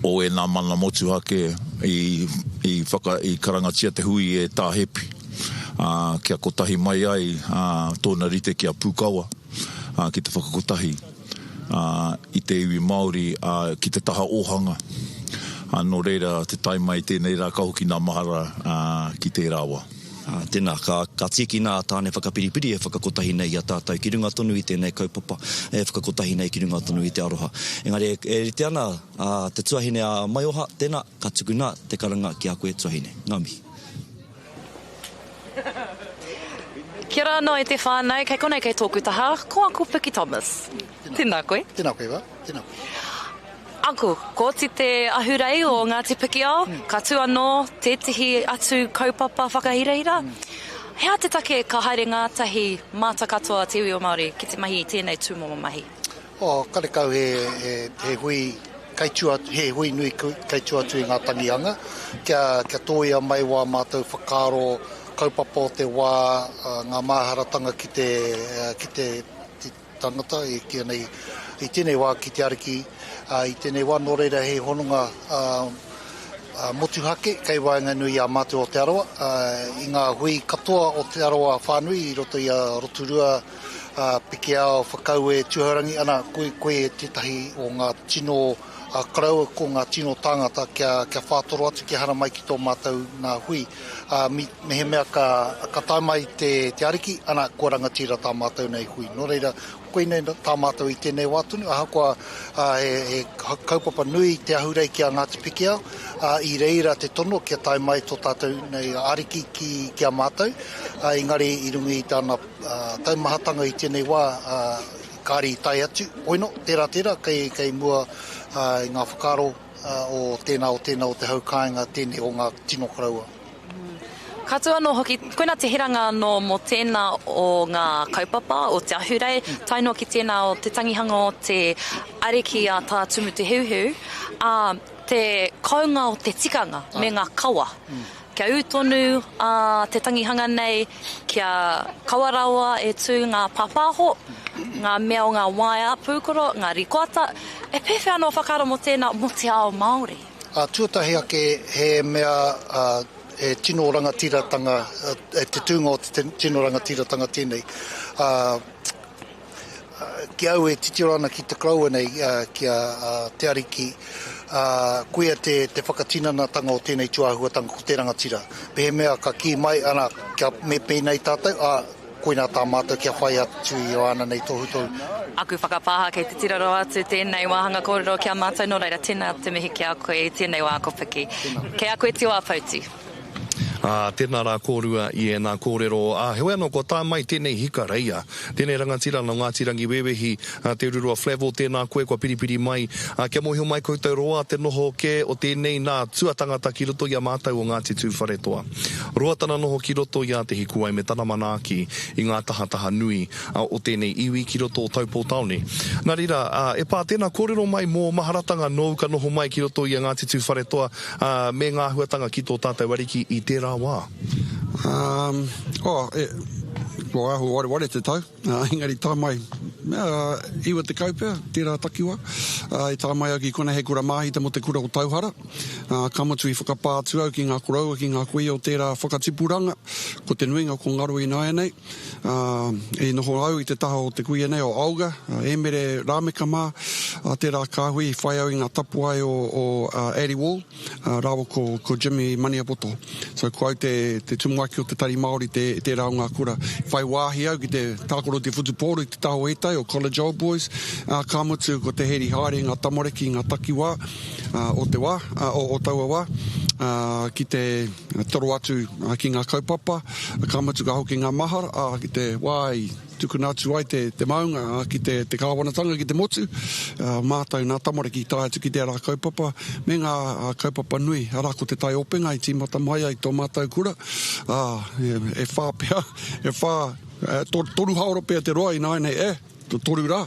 o ēnā mana motuhake i, i whaka, i karangatia te hui e Tā Hepi, ā, kia kotahi mai ai, ā, tōna rite ki a Pūkawa, ā, ki te whakakotahi, ā, i te iwi Māori, ā, ki te taha ōhanga. Ā, nō reira, te tae mai i tēnei rā ka hoki nā mahara, ā, ki tērā wā. Ā, tēnā, ka, ka tīkina a Tāne Whakapiripiri e whakakotahi nei i a tātou ki runga tonu i tēnei kaupapa, e whakakotahi nei ki runga tonu i te aroha. Engari e, e rite ana a, te tuahine a Maioha, tēnā, ka tukuna te karanga ki a koe tuahine. Ngā mihi. Kia ora anō e te whānau, kei konei kei tōku taha, ko Uncle Piki Thomas. Tēnā koe. Tēnā koe, Eva. Tēnā koe. Uncle, kua oti te ahurei o Ngāti Pikiao, ka tū anō tētehi atu kaupapa whakahirahira. He aha te take ka haere ngātahi māta katoa te iwi o Māori ki te mahi i tēnei tūmomo mahi? Oh, karekau he, he, he hui kei tua, he hui nui kei tua atu i ngā tangihanga, kia, kia tōia mai wā mātou whakaaro kaupapa o te wā, ngā māharatanga ki te, ki te, tangata e kīia nei i tēnei wā ki te Ariki, ā, i tēnei wā, nō reira he hononga motuhake kei waenganui i a mātou o Te Arawa, ā, i ngā hui katoa o Te Arawa whānui i roto i a Rotorua, ā, Pikiao, Whakaue, Tūhourangi, ana, koe, koe tētahi o ngā tino koroua, ko ngā tino tāngata kia, kia whātoro atu, kia haramai ki tō mātou nā hui. Ā, mehemea ka, ka tae mai te, te Ariki, ana, kua rangatira tā mātou nei hui. Nō reira, koinei tā mātou i tēnei wā tonu, ahakoa ā, he, he kaupapa nui te ahurei ki a Ngāti Pikiao, ā, i reira te tono kia tae mai tō tātou nei Ariki ki, ki a mātou, ā, engari i runga i tāna ā, taumahatanga i tēnei wā, ā, kāre i tae atu, oino, tērā, tērā, kei, kei mua ā, i ngā whakaaro o tēnā, o tēnā o te hau kāinga, tēnei o ngā tino koroua. Ka tū anō hoki, koinā te hiranga anō mō tēnā o ngā kaupapa o te ahurei, tae noa ki tēnā o te tangihanga o te ariki a Tā Tumu Te Heuheu, ā, te kounga o te tikanga me ngā kawa. Kia ū tonu a te tangihanga nei, kia kawa rawa e tū ngā pāpāho, ngā mea o ngā waea pūkoro, ngā rikoata. E pēwhea anō whakaaro mō tēnā, mō te ao Māori? Tuatahi ake he mea he tino rangatiratanga, te tūnga o te tino rangatiratanga tēnei. Ki au e titiro ana ki te koroua nei, ki a Te Ariki, koia te whakatinanatanga o tēnei tūāhuatanga ko te rangatira. Mehemea ka kī mai, ana, kia me pēnei tātou, ā, koinā tā mātou kia whai atu i āna nei tohutohu. Aku whakapāha kei te tiro rawa atu tēnei wāhanga kōrero ki a mātou, nō reira tēnā te mihi ki a koe i tēnei wā ko Piki. Kei a koe te wā Pouti. Ā, tēnā rā kōrua i ēnā kōrero. Ā, heoi anō, kua tae mai tēnei hika reia, tēnei rangatira nō Ngāti Rangiwewehi, ā, Te Ururoa Flavell, tēnā koe kua piripiri mai, ā, kia mōhio mai koutou roa te noho kē o tēnei nā tuatangata ki roto i a mātou o Ngāti Tūwharetoa. Roa tana noho ki roto i a Te Hikuwai me tana manaaki i ngā tahataha nui o tēnei iwi ki roto o Taupō tāone. Nā reira, ā, e pā, tēnā kōrero mai mō maharatanga nōu ka noho mai ki roto i a Ngāti Tūwharetoa, Ā, me ngā āhuatanga ki tō tātou Ariki i tērā wā. Um, oh, e, kua āhua wareware te tau, uh, engari tae mai, uh, 90 pea, tērā takiwa, uh, i tae mai au ki konei hei kura māhita mō te kura o Tauhara, uh, ka mutu i whakapā atu au ki ngā koroua, ki ngā kuia o tērā whakatipuranga, ko te nuinga ko ngaro ināianei, Ā, i noho au i te taha o te kuia nei, o Olga, Ēmere Rāmeka mā, ā, tērā kāhui i whai au i ngā tapuae o, o Addie Wall, ā, rāua ko, ko Jimmy Maniapoto. So, ko au te, te tumuaki o te Tari Māori te, tērā o ngā kura. Whai wāhi au ki te tākaro i te whutupōro i te taha o ētahi, o College Old Boys, ā, ka mutu ko te heri haere i ngā tamariki i ngā takiwā, ā, o te wā, ā, o, o taua wā, ā, ki te, Toro atu ki ngā kaupapa, ka mutu ka hoki ngā mahara, ā, ki te wā i Tukuna atu ai te, te maunga ā, ki te, te kāwanatanga, ki te motu, ā, mātou nā tamariki i tae atu ki tērā kaupapa me ngā kaupapa nui, arā ko te taiopenga i tīmata mai ai tō mātou kura, ā, e, e whā pea, e whā, e, toru haora pea te roa ināianei, e. 3 rā.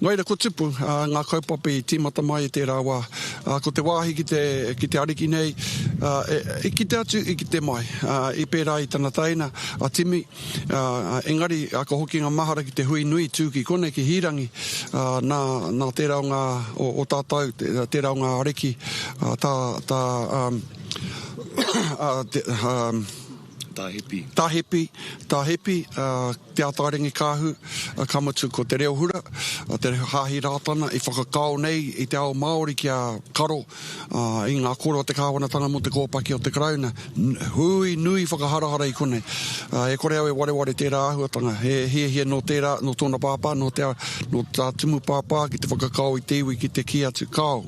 Nō reira, kua tupu ngā kaupapa i tīmata mai i tērā wā. Ko te wāhi ki te, ki te ariki nei, i kite atu, i kite mai. I pērā i tana teina, a Timi, engari ka hoki ngā mahara ki te hui nui tū ki konei, ki Hīrangi, nā, nā tērā o ngā, o, o tātou, tērā o ngā ariki, tā, tā, te, Tā Hepi. Tā Hepi, tā Hepi, Te Ataarangi-Kaahu, ka mutu ko Te Reo Hura, te Hāhi Rātana i whakakao nei i te ao Māori kia karo i ngā koro a te kāwanatanga mō te kōpaki o te Karauna. Hui nui whakaharahara i konei. E kore au e wareware tērā āhuatanga. He hiahia nō tērā, nō tōna pāpā, nō te, nō tā Tumu pāpā ki te whakakao i te iwi ki te kī atu, Kāo.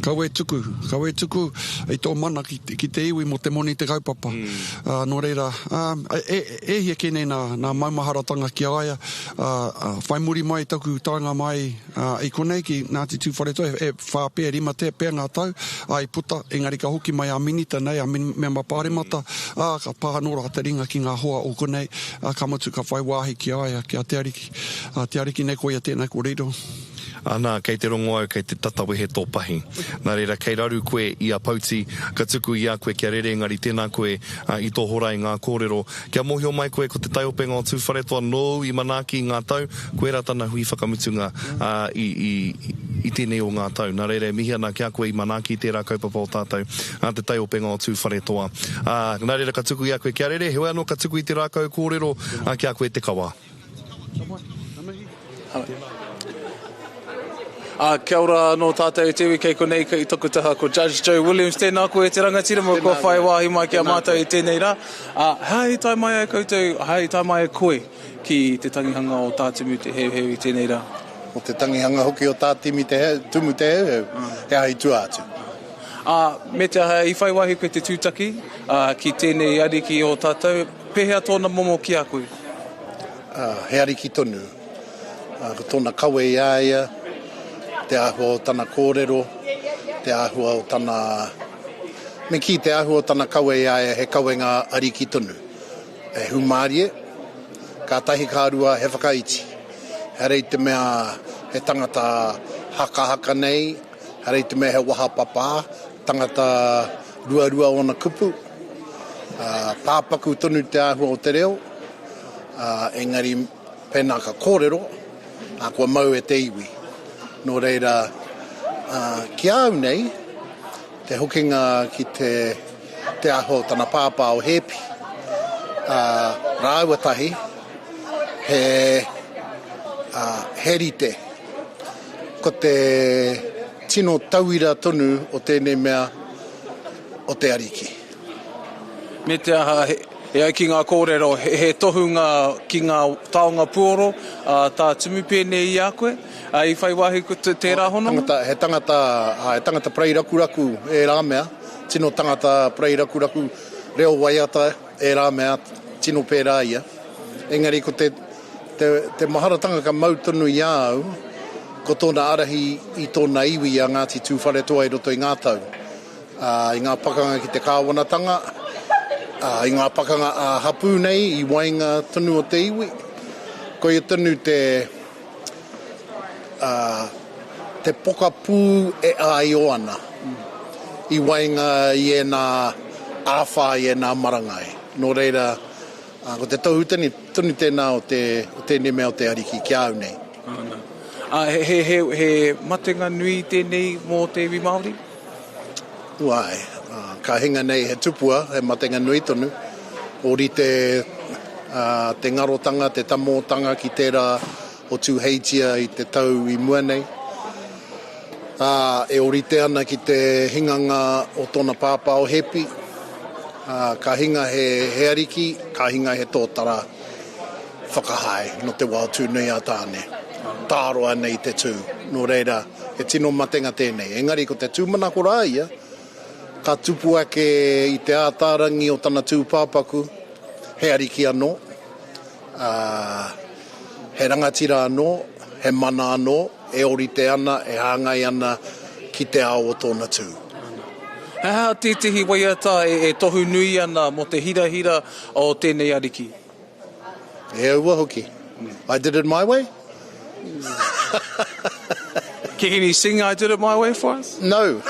Kaua e tuku, kaua e tuku i tō mana ki, ki te iwi mō te moni te kaupapa. Mm. Nō reira, e, e hia kē nei nā, nā maumaharatanga ki a ia, whai muri mai taku taenga mai i konei ki Ngāti Tūwharetoa, e, e whā pea, rima te, pea ngā tau, ā, i puta, engari ka hoki mai a Minita nei, a Mema Pāremata, ā, ka pā anō rā te ringa ki ngā hoa o konei, ā, ka mutu ka whai wāhi ki a ia, ki a Te Ariki. Ā, Te Ariki nei, koia tēnei ko Riro. Ana, kei te rongo au kei te tata wehe tō pahi. Nā reira, kei raru koe i a Pouti, ka tuku i a koe kia rere engari tēnā koe i tō hora i ngā kōrero. Kia mōhio mai koe ko te taiopenga o Tūwharetoa nōu i manaaki i ngā tau, koirā tana hui whakamutunga i, i, i tēnei o ngā tau. Nā reira e mihi ana ki a koe i manaaki i tērā kaupapa o tātou, te taiopenga o Tūwharetoa. Nā reira ka tuku i a koe kia rere, heoi anō ka tuku i te rākau kōrero ki a koe te kawa. Ā, kia ora anō tātou e te iwi kei konei i toku taha ko Judge Joe Williams. Tēnā koe e te rangatira mō kua whai wāhi mai ki a mātou i tēnei rā. Ā, he aha i tae mai ai koutou, he aha i tae mai ai koe ki te tangihanga o Tā Timu Te Heuheu i tēnei rā? Ko te tangihanga hoki o Tā Timi Te Tumu Te Heuheu, he aha i tua atu? Ā, me te aha i whai wāhi koe te tūtaki, ā, ki tēnei ariki o tātou, Pēhea tōna momo ki a koe? Ā, he ariki tonu. Ā, ko tōna kawe i a ia, te āhua o tana kōrero, te āhua o tana, me kī, te āhua o tana kawe i a ia he kawenga ariki tonu. He hūmārie, kātahi ka rua he whakaiti. Ehara i te mea he tangata hakahaka nei, ehara i te mea he waha papā, tangata ruarua ōna kupu, ā, pāpaku tonu te āhua o te reo, ā, engari pēnā ka kōrero, ā, kua mau e te iwi. Nō reira, ā, ki a au nei, te hokinga ki te, te āhua o tana pāpā o Hēpi, ā, rāua tahi, he, ā, he rite. Ko te tino tauira tonu o tēnei mea o te Ariki. Me te aha, e ai ki ngā kōrero, he tohunga ki ngā taonga puoro, ā, tā Tumu pēnei i a koe, ā, i whai wāhi ko tērā hononga? He tangata, he tangata parei rakuraku ērā mea, tino tangata parei rakuraku, reo waiata ērā mea, tino pērā ia. Engari ko te, te, te maharatanga ka mau tonu i a au, ko tōna ārahi i tōna iwi a Ngāti Tūwharetoa i roto i ngā tau, ā, i ngā pakanga ki te kāwanatanga, ā, i ngā pakanga ā-hapū nei i waenga tonu o te iwi. Koia tonu te, ā, te pokapū e āio ana i waenga i ēnā āwhā, i ēnā marangai. Nō reira, Ā, ko te tohu tonu, tonu tēnā o te, o tēnei mea o te Ariki ki a au nei. Āna. Ā, he, he, he, he matenga nui tēnei mō te iwi Māori? Āe, ā, ka hinga nei he tupua, he matenga nui tonu. Ōrite, ā, te ngarotanga, te tamōtanga ki tērā o Tūheitia i te tau i mua nei. Ā, e ōrite ana ki te hinganga o tōna pāpā o Hepi. Ā, ka hinga he, he ariki, ka hinga he tōtara whakahae nō te wā o Tūnui-a-Tāne. Tāroa nei te tū. Nō reira, he tino matenga tēnei. Engari ko te tūmanako rā ia, ka tupu ake i te ātārangi o tana tūpāpaku, he ariki anō. Ā, He rangatira anō, he mana anō, e ōrite ana, e hāngai ana ki te ao o tōna tū. He aha tētehi waiata e tohu nui ana mō te hirahira o tēnei ariki? E aua hoki. I did it my way? Can you sing I did it my way for us? No.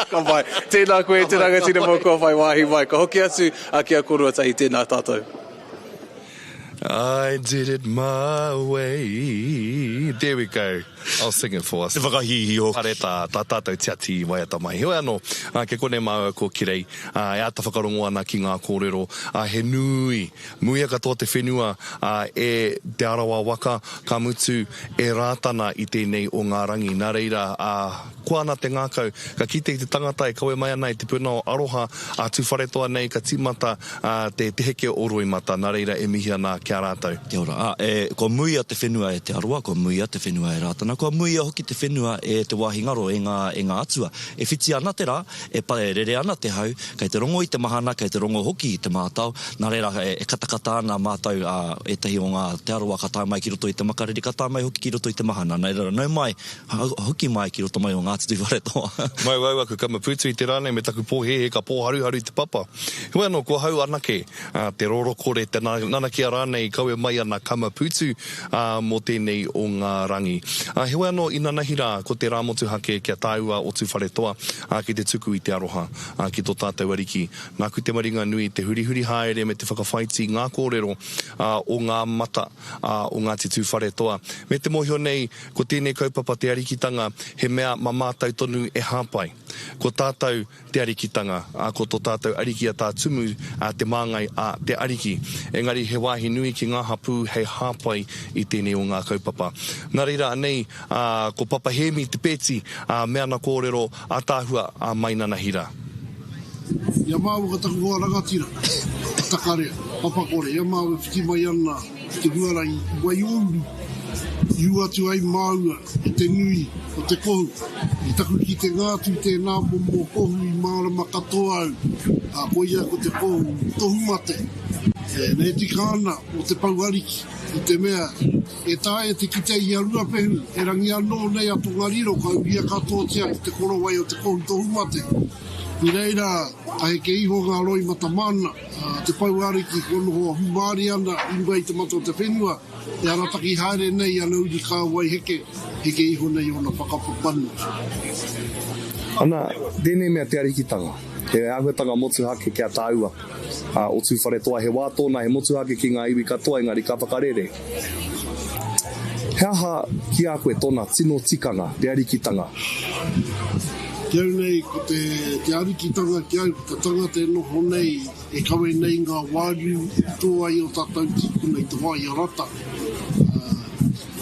Ka pai. Tēnā koe e te rangatira mō kua whai wāhi mai. Ka hoki atu ki a koroua tahi. Tēnā tātou. I did it my way. There we go. I'll sing it for us. Te whakahīhī hoki. Are tā, tā tātou tiati i waiata mai. Heoi anō, kei konei māua ko Kerei, e āta whakarongo ana ki ngā kōrero, he nui, muia katoa te whenua e Te Arawa waka, ka mutu e Rātana i tēnei o ngā rangi. Nā reira, Koa ana te ngākau, ka kite i te tangata e kawe mai ana i te puna o aroha a Tūwharetoa nei ka tīmata te te heke o roimata, nā reira e mihi ana ki a rātou. Kia ora. Ā, e, kua muia te whenua e Te Arawa, kua muia te whenua e Rātana, kua muia hoki te whenua e te wāhi ngaro, e ngā, e ngā atua. E whiti ana te rā, e pa, e rere ana te hau, kei te rongo i te mahana, kei te rongo hoki i te mātao, nā reira, e, e katakata ana mātou, ā, ētahi o ngā Te Arawa ka tae mai ki roto i te makariri, ka tae mai hoki ki roto i te mahana. Nā reira, nau mai, Hoki mai ki roto mai o Ngāti Tūwharetoa. Mau au aku kamaputu i te rā nei me taku pōhēhē ka pōharuharu te papa. Heoi anō, ko ahau anake te rorokore, te nanakia rānei i kawe mai ana kamaputu mō tēnei o ngā rangi. Heoi anō, inanahi rā, ko te rā motuhake kia tāua o Tūwharetoa ki te tuku i te aroha ki tō tātou Ariki. Nāku te maringa nui te hurihuri haere me te whakawhaiti ngā kōrero o ngā mata o Ngāti Tūwharetoa. Me te mōhio nei, Ko tēnei kaupapa te Arikitanga he mea ma mātou tonu e hāpai. Ko tātou te Arikitanga, ā, ko tō tātou Ariki a Tā Tumu te māngai a te Ariki. Engari he wāhi nui ki ngā hapū hei hāpai i tēnei o ngā kaupapa. Nā reira anei, ā, ko Papa Hēmi Te Peeti, ā, me ana kōrero ātaahua ā mai nanahira. I a māua ko taku hoa rangatira, a Takarea, Papakore, i a māua e whiti mai ana i te huarahi i Waiōuru, i ū atu ai māua i te nui o te kohu. I taku kitenga atu i tēnā momo kohu i mārama katoa au, ā, koia ko te kohu tohumate, e tika ana mō te pou ariki, i te mea e taea te kite i a Ruapehu, erangi anō nei a Tongariro ka uhia katoatia ki te korowai o te kohu tohumate. I reira ka heke iho ngā roimata māna, te pou ariki kua noho hūmārie ana i runga i te mata o te whenua, e arataki haere nei ana uri kāwai heke, heke iho nei ōna whakapapa nui. Ana, tēnei mea te arikitanga, he āhuatanga motuhake ki a tāua, o Tūwharetoa, he wā tōna he motuhake ki ngā iwi katoa engari ka whakarere. He aha ki a koe tōna tino tikanga, te arikitanga? Ki au nei, ko te, te arikitanga ki au, ko te tangata e noho nei, e kawe nei ngā wāriu i tō ai ō tātou tīpuna i te wā i a Rata.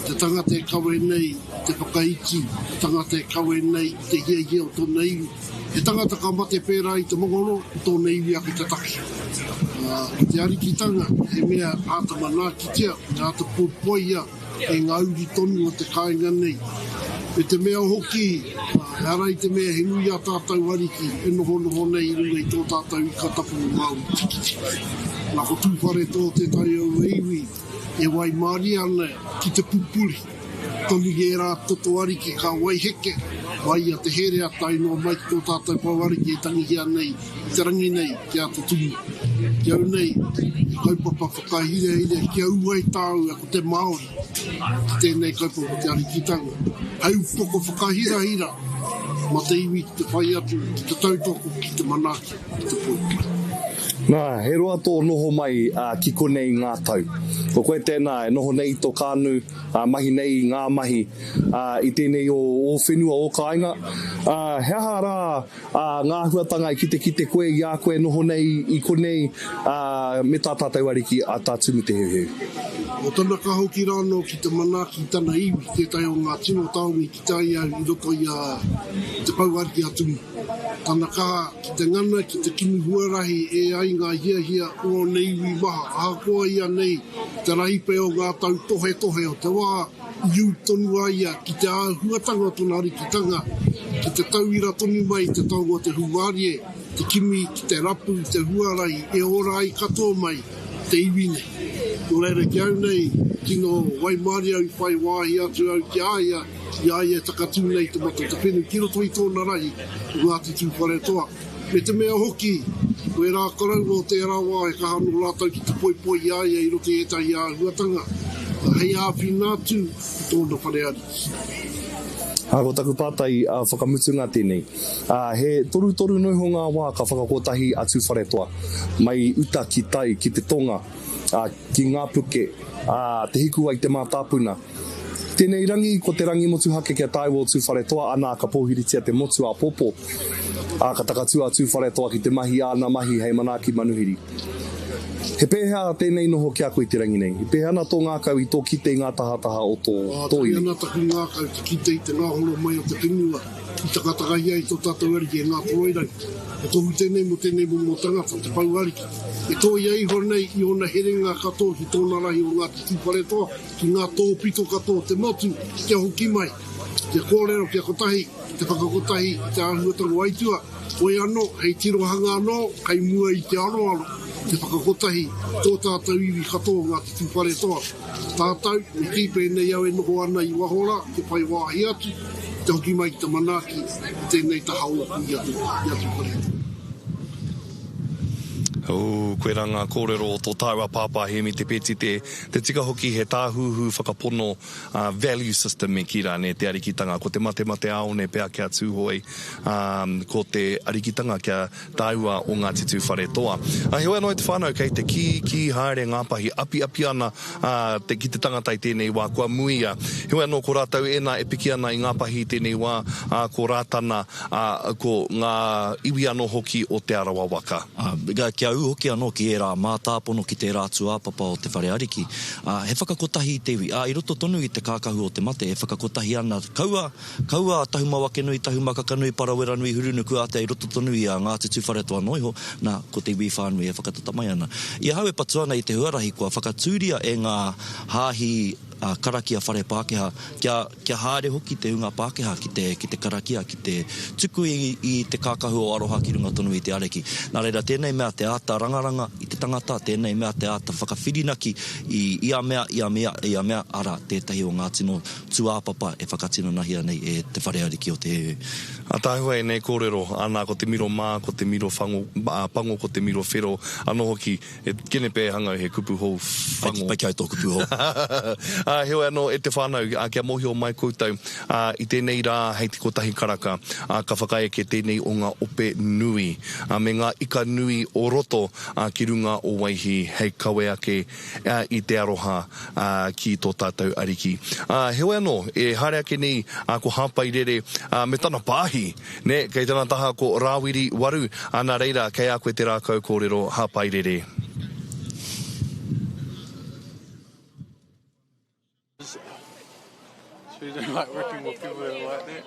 Te tangata e kawe nei i te whakaiti, te tangata e kawe nei i te hiahia o tōna iwi. He tangata ka mate pērā i te mangoro, ko tōna iwi ake te take. Ko te arikitanga he mea āta manaakitia, āta poipoia, e ngā uri tonu o te kāinga nei. Me te mea hoki, ehara i te mea he nui ā tātou ariki e nohonoho nei i runga i tō tātou ika tapu o Māui Tikitiki. Nā ko Tūwharetoa tētahi o aua iwi e waimarie ana ki te pupuri tonu i ērā toto ariki ka waiheke mai i a Te Herea tae noa mai ki tō tātou pou ariki e tangihia nei i te rangi nei ki a Te Tumu. Ki au nei, he kaupapa whakahirahira kia ū ai tāua ko te Māori ki tēnei kaupapa o te arikitanga. Hei upoko whakahirahira mā te iwi ki te whai atu, ki te tautoko, ki te manaaki, ki te poipoi. Nā, he roa tō noho mai ki konei ngā tau. Ko koe tēnā e noho nei i tō kānu, mahi nei i ngā mahi i tēnei o ō whenua, ō kāinga. He aha rā Ā, ngā āhuatanga i kitekite koe i a koe e noho nei i konei, ā, me tā tātou Ariki, a Tā Tumu Te Heuheu. Ko tana kaha hoki rānō ki te manaaki i tana iwi, tētahi o ngā tino taonga i kite ai au i roto i a Te Pou Ariki a Tumu. Tana kaha ki te ngana, ki te kimi huarahi e ai ngā hiahia o ōna iwi maha, ahakoa ia nei te rahi pea o ngā tautohetohe o te wā, I ū tonu a ia ki te āhuatanga o tōna arikitanga, ki te tauira tonu mai i te taonga o te hūmārie, te kimi, ki te rapu i te huarahi e ora ai katoa mai te iwi nei. Nō reira, ki au nei, tino waimarie au i whai wāhi atu au ki a ia, i a ia e takatū nei te mata o te whenua ki roto i tōna rahi o Ngāti Tūwharetoa. Me te mea hoki, ko ērā koroua o tērā wā he kaha nō rātou ki te poipoi i a ia i roto i ētahi āhuatanga hei āwhina atu i tōna whare ariki. Ā, ko taku pātai whakamutunga tēnei. Ā, he torutoru noa iho ngā wā ka whakakotahi a Tūwharetoa, mai uta ki tai, ki te tonga, ā, ki ngā puke, ā, te hikuwai te mātāpuna. Tēnei rangi, ko te rangi motuhake kia taewa o Tūwharetoa, anā, ka pōhiritia te motu āpōpō, ā, ka takatū a Tūwharetoa ki te mahi āna mahi hei manaaki manuhiri. He pēhea tēnei noho ki a koe i te rangi nei? E pēhea ana tō ngākau i tō kite i ngā tahataha o tō, tō iwi? Ā, tangi ana taku ngākau te kite i te ngahoro mai o te whenua i takatakahia ai tō tātou Ariki e Ngātoroirangi. He tohu tēnei mō tēnei momo tangata, te Pou Ariki, e tōia iho nei i ōna herenga katoa ki tōna rahi o Ngāti Tūwharetoa, ki ngā tōpito katoa o te motu, kia hoki mai, kia kōrero, kia kotahi, ki te whakakotahi i te āhuatanga o Aitua, Hoi anō, hei tirohanga anō, kei mua i te aroaro, te whakakotahi, tō tātou iwi katoa o Ngāti Tūwharetoa. Tātou, me kī pēnei au e noho ana i waho rā, te whai wāhi atu, te hoki mai ki te manaaki i tēnei taha ōku i a Tūwharetoa. Ooh, koirā ngā kōrero o tō tāua pāpā Hēmi Te Peeti, te, te tika hoki he tāhuhu whakapono ā, value system me kī rā, nē, te arikitanga, ko te matemateāone pea kia Tūhoe, ā, ko te arikitanga kia tāua o Ngāti Tūwharetoa. Ā, heoi anō e te whānau, kei te kī, kī haere ngā pahi, apiapi ana, ā, te, ki te tangata i tēnei wā, kua muia. Heoi anō, ko rātou ēnā e piki ana i ngā pahi i tēnei wā, ā, ko Rātana, ā, ko ngā iwi anō hoki o Te Arawa waka. Ā, kia ū hoki anō ki ērā mātāpono ki tērā tūāpapa o te whare ariki, ā, he whakakotahi i te iwi, ā, i roto tonu i te kākahu o te mate e whakakotahi ana, kaua, kaua a Tahumawakenui, Tahumakakanui, Paraweranui, Hurunukuātea i roto tonu i a Ngāti Tūwharetoa noa iho, nā, ko te iwi whānui e whakatata mai ana. I ahau e patu ana i te huarahi kua whakatūria e ngā hāhi, karakia whare Pākehā, kia, kia haere hoki te hunga Pākehā ki te, ki te karakia, ki te tuku i, i te kākahu o aroha ki runga tonu i te Ariki. Nā reira, tēnei mea te āta rangaranga i te tangata, tēnei mea te āta whakawhirinaki i ia mea, ia mea, ia mea, arā, tētahi o ngā tino tūāpapa e whakatinanahia nei e te Whare Ariki o Te Ataahua ēnei kōrero, ana, ko te miro mā, ko te miro whango, pango, ko te miro whero anō hoki. E kene pea e hangau he kupu hou whango. Pai kia tō kupu hou. Ā, heoi anō, e te whānau, ā, kia mōhio mai koutou, ā, i tēnei rā hei te kotahi karaka, ā, ka whakaeke tēnei o ngā ope nui, ā, me ngā ika nui o roto, ā, ki runga o Waihī hei kawe ake, ā, i te aroha, ā, ki tō tātou Ariki. Ā, heoi anō, e haere ake nei, ā, ko Hāpairere, ā, me tana pāhi, Nē, kei tana taha ko Rāwiri Waru, ā, nā reira, kei a koe te rākau kōrero hāpai rere. So you don't like working with people that are like that?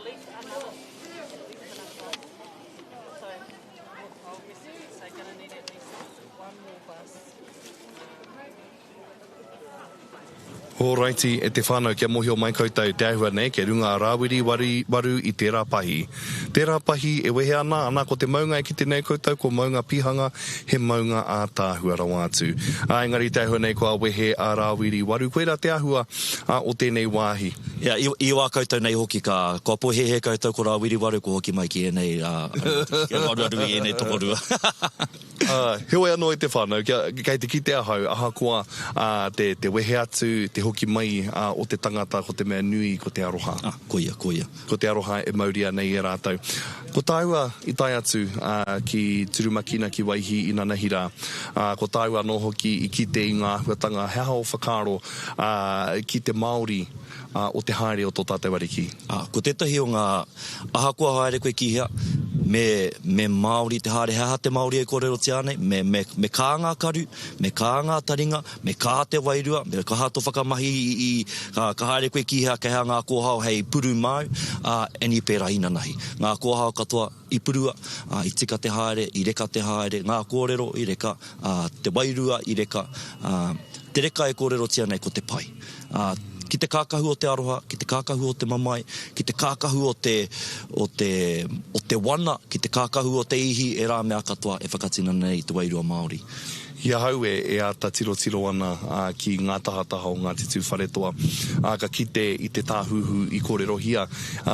Ōraiti e te whānau kia mōhio mai koutou te āhua nei kei runga a Rāwiri Waru i tērā pahi. Tērā pahi e wehe ana, ana ko te maunga e kite nei koutou ko Maunga Pihanga, he maunga ātaahua rawa atu. Ā, engari te āhua nei kua wehe a Rāwiri Waru, koirā te āhua o tēnei wāhi. Ia, i wā koutou nei hoki ka, kua pōhēhē koutou ko Rāwiri Waru kua hoki mai ki ēnei, ā, kia aruaru i ēnei tokorua. Ā, heoi anō e te whānau, kia, kei te kite ahau, ahakoa, ā, te, te wehe atu, te hoki mai, ā, o te tangata, ko te mea nui, ko te aroha. Ā, koia, koia. Ko te aroha e mauria nei e rātou. Ko tāua i tae atu, ā, ki Turumakina, ki Waihī inanahi rā, ā, ko tāua anō hoki i kite i ngā āhuatanga, he aha ō whakaaro, ā, ki te Māori, ā, o te haere o tō tātou Ariki? Ā, ko tētahi o ngā, ahakoa haere koe ki hea, me, me Māori te haere, he aha te Māori e kōrerotia nei? Me, me, me kā ngā karu, me kā ngā taringa, me kā te wairua, me kaha tō whakamahi i, i, ka, ka haere koe ki hea, kei hea ngā kōhao hei puru māu, ā, and i pērā inanahi. Ngā kōhao katoa i purua, ā, i tika te haere, i reka te haere, ngā kōrero i reka, ā, te wairua i reka, ā, te reka e kōrerotia nei ko te pai. Ā, ki te kākahu o te aroha, ki te kākahu o te mamae, ki te kākahu o te, o te, o te wana, ki te kākahu o te ihi, ērā mea katoa e whakatinana nei i te wairua Māori. I ahau e e āta tirotiro ana ki ngā tahataha o Ngāti Tūwharetoa, ā, ka kite i te tāhuhu i kōrerohia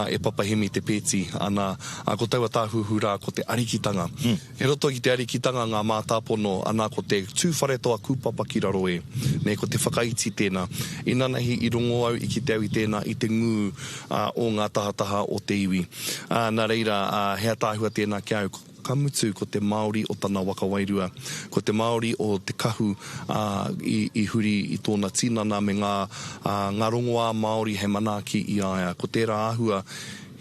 e Papa Hemi Te Peeti, ana, ā, ko taua tāhuhu rā ko te arikitanga. I roto i te arikitanga ngā mātāpono, ana, ko te Tūwharetoa kūpapa ki raro e, nē, ko te whakaiti tēnā. Inanahi i rongo au, i kite au i tēnā, i te ngū, ā, o ngā tahataha o te iwi. Ā, nā reira, ā, he ataahua tēnā ki a au. Ka mutu ko te Māori o tana waka wairua, ko te Māori o te kahu, ā, i, i huri i tōna tinana me ngā, ā, ngā rongoā Māori hei manaaki i a ia. Ko tērā āhua,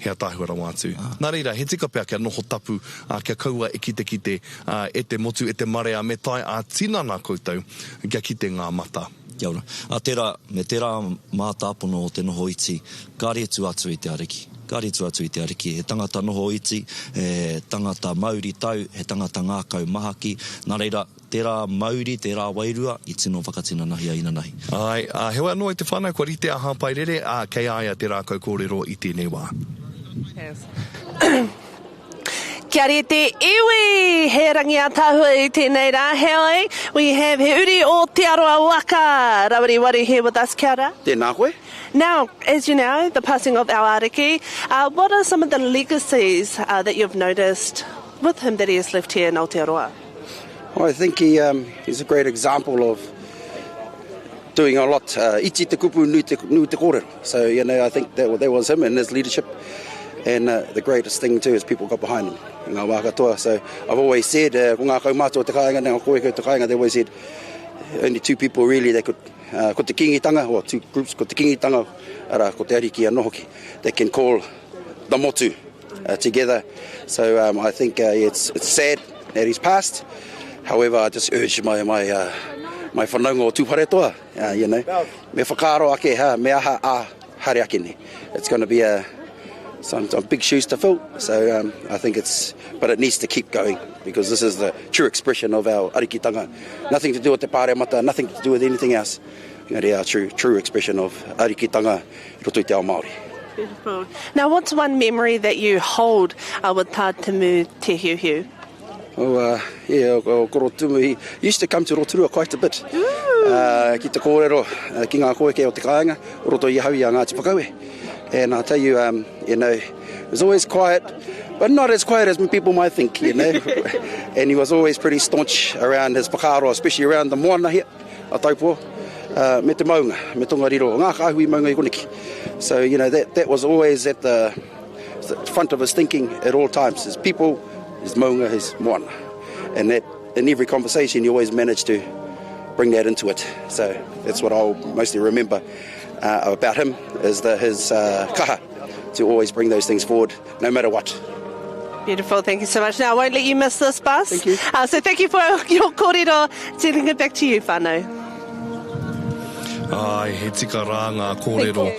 he ataahua rawa atu. Nā reira, he tika pea kia noho tapu, ā, kia kaua e kitekite, ā, e te motu, e te marea, me tae ā-tinana koutou kia kite ngā mata. Kia ora. Ā, tērā, me tērā mātāpono o te noho iti, kāre i tua atu i te Ariki. Kāre i tua atu i te Ariki. He tangata noho iti, he tangata mauri tau, he tangata ngākau mahaki. Nā reira, tērā mauri, tērā wairua i tino whakatinanahia inanahi. Āe, ā, heoi anō e te whānau, kua rite a Hāpai Rere, ā, kei a ia te rākau kōrero i tēnei wā. Cheers. Kia rite iwi! He rangi ataahua i tēnei rā, heoi, we have he uri o Te Arawa waka, Rawiri Waru here with us, kia ora. Tēnā koe. Now, as you know, the passing of our ariki, uh, what are some of the legacies uh, that you've noticed with him that he has left here in Aotearoa? Well, I think he, um, he's a great example of doing a lot. Uh, iti te kupu, nui te, nui te kōrero. So, you know, I think that, that was him and his leadership. And uh, the greatest thing too is people got behind him. Ngā wā katoa. So I've always said, uh, ko ngā kaumātua o te kāinga, ngā koeko o te kāinga, they always said, only two people really that could, uh, ko te kingitanga, or two groups, ko te kingitanga, ara, ko te ariki anō hoki, that can call the motu uh, together. So um, I think uh, it's, it's sad that he's passed. However, I just urge my, my, uh, my whanaunga o Tūwharetoa, uh, you know, me whakaaro ake, ha, me aha a haere ake nei. It's going to be a, some, some big shoes to fill. So um, I think it's, but it needs to keep going because this is the true expression of our arikitanga. Nothing to do with te pāremata, nothing to do with anything else. Engari our true, true expression of arikitanga i roto i te ao Māori. Beautiful. Now, what's one memory that you hold uh, with Tā Timu Te Heuheu? Oh, uh, yeah, o, o Koro Tumu, he used to come to Rotorua quite a bit. Uh, ki te kōrero, uh, ki ngā koeke o te kāinga, o roto i ahau i a Ngāti Whakaue. And I tell you, um, you know, it was always quiet, but not as quiet as people might think, you know. and he was always pretty staunch around his whakaaro, especially around the moana here, a Taupo, uh, me te maunga, me Tongariro, ngā kāhui maunga i koneki. So, you know, that, that was always at the, the front of his thinking at all times. His people, his maunga, his moana. And that in every conversation, you always manage to bring that into it. So that's what I'll mostly remember uh, about him, is the, his uh, kaha to always bring those things forward, no matter what. Beautiful, thank you so much. Now, I won't let you miss this bus. Thank you. Uh, so thank you for your kōrero. Sending it back to you, whānau. Ai, he tika rā ngā kōrero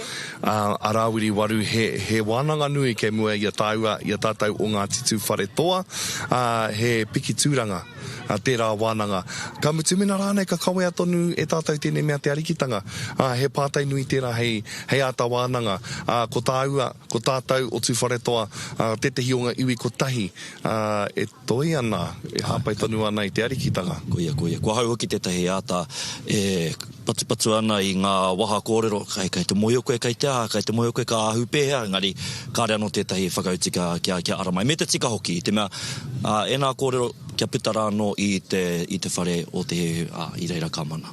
a Rāwiri Waru, he, he wānanga nui kei mua i a tāua, i a tātou o Ngāti Tūwharetoa, ā, he piki tūranga tērā wānanga. Ka mutu mena rānei ka kawea tonu e tātou tēnei mea te arikitanga, ā, he pātai nui tērā hei, hei āta wānanga. Ā, ko tāua, ko tātou o Tūwharetoa, ā, tētehi o ngā iwi kotahi, ā, e Toi ana, e hāpai tonu ana i te arikitanga. Koia, koia. Ko ahau hoki tētahi āta e patupatu ana i ngā waha kōrero, kei, kei te mōhio koe kei te aha, kei te mōhio koe ka ahu pēhea, engari kāre anō tētahi whakautu kia, kia, kia ara mai. Me te tika hoki, i te mea, ā, ēnā kōrero kia puta rā anō i te, i te whare o Te Heuheu, ā, i reira ka mana.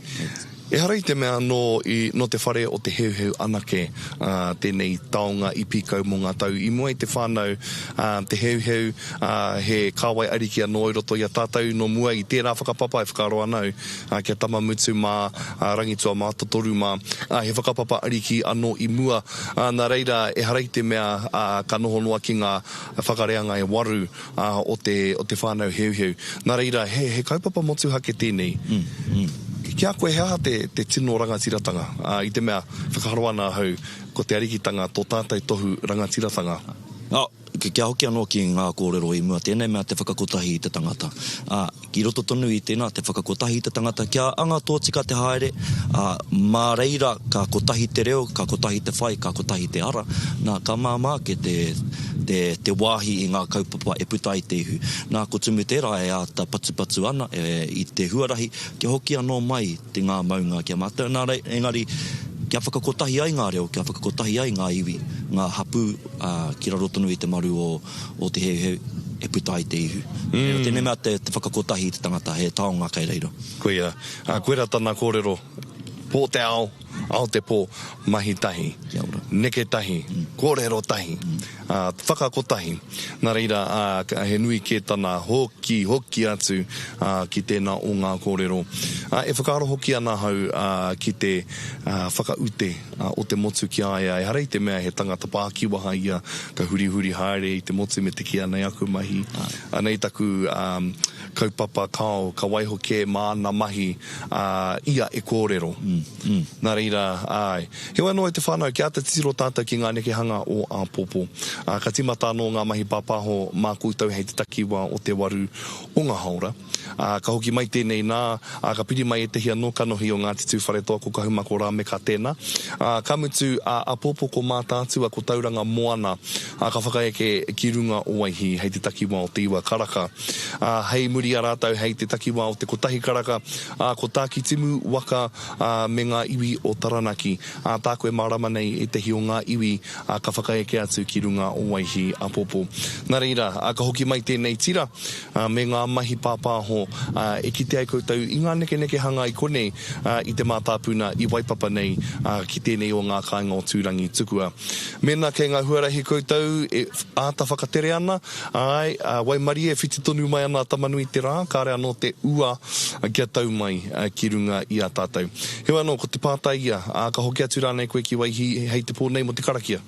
Ehara i te mea nō i, nō te whare o Te Heuheu anake, ā, tēnei taonga i pīkau mō ngā tau i mua i te whānau, ā, Te Heuheu, ā, he kāwai ariki anō i roto i a tātou nō mua i tērā whakapapa e whakaaro ana au, ā, kia Tamamutu mā, ā, Rangitua mā, Totoru mā, ā, he whakapapa ariki anō i mua, ā, nā reira, ehara i te mea, ā, ka noho noa ki ngā whakareanga e waru, ā, o te, o te whānau Heuheu. Nā reira, he, he kaupapa motuhake tēnei. Mm, mm. Ki a koe, he aha te, te tino rangatiratanga? Ā, i te mea, whakaaro ana ahau, ko te arikitanga tō tātou tohu rangatiratanga. Ā, kia hoki anō ki ngā kōrero i mua, tēnei mea te whakakotahi i te tangata. Ā, ki roto tonu i tēnā te whakakotahi i te tangata kia anga tōtika te haere, ā, mā reira ka kotahi te reo, ka kotahi te whai, ka kotahi te ara, nā, ka māmā ake te, te, te wāhi i ngā kaupapa e puta ai te ihu. Nā, ko Tumu tērā e āta patupatu ana e, i te huarahi kia hoki anō mai te ngā maunga ki a mātou, nā rei, engari, kia whakakotahi ai ngā reo, kia whakakotahi ai ngā iwi, ngā hapū, ā, ki raro tonu i te maru o, o Te Heuheu e puta ai te ihu. Mm. Tēnei mea te, te whakakotahi i te tangata, he taonga kei reira. Koia, ā, koira tana kōrero, pō te ao, ao te pō, mahi tahi, Kia ora. neke tahi, kōrero tahi, ā, whakakotahi. Nā reira, ā, he nui kē tana hoki, hoki atu, ā, ki tēnā o ngā kōrero. Ā, e whakaaro hoki ana ahau, ā, ki te, ā, whakaute, o te motu ki a ia. Ehara i te mea he tangata pākiwaha ia ka hurihuri haere i te motu me te kī anei aku mahi, anei taku kaupapa kao, ka waiho kē māna mahi ia e kōrero. Nā reira, āe. Heoi anō e te whānau, kia āta titiro tātou ki ngā nekehanga o āpōpō. Ka tīmata anō ngā mahi pāpāho mā koutou hei te takiwā o te waru o ngā hāora. Ā, ka hoki mai tēnei nā, ā, ka piri mai ētehi anō kanohi o Ngāti Tūwharetoa, ko Kahumako Rāmeka tēnā. Ā, ka mutu, ā, āpōpō ko Mātaatua, ko Tauranga Moana, ā, ka whakaeke ki runga o Waihī hei te takiwā o te iwa karaka. Ā, hei muri i a rātou hei te takiwā o te kotahi karaka, ā, ko Tākitimu waka, ā, me ngā iwi o Taranaki. Ā, tāku e mārama nei ētehi o ngā iwi, ā, ka whakaeke atu ki runga o Waihī āpōpō. Nā reira, ā, ka hoki mai tēnei tira, ā, me ngā mahi pāpāho, ā, e kite ai koutou i ngā nekenekehanga i konei, ā, i te mātāpuna i Waipapa nei, ā, ki tēnei o ngā kāinga o Tūrangi Tukua. Mēnā kei ngā huarahi koutou e āta whakatere ana, āe, ā, waimarie whiti tonu mai ana a Tamanui-te-rā, kāre anō te ua kia tau mai ki runga i a tātou. Heoi anō, ko te pātai ia, ā, ka hoki atu rānei koe ki Waihī hei te pō nei mō te karakia?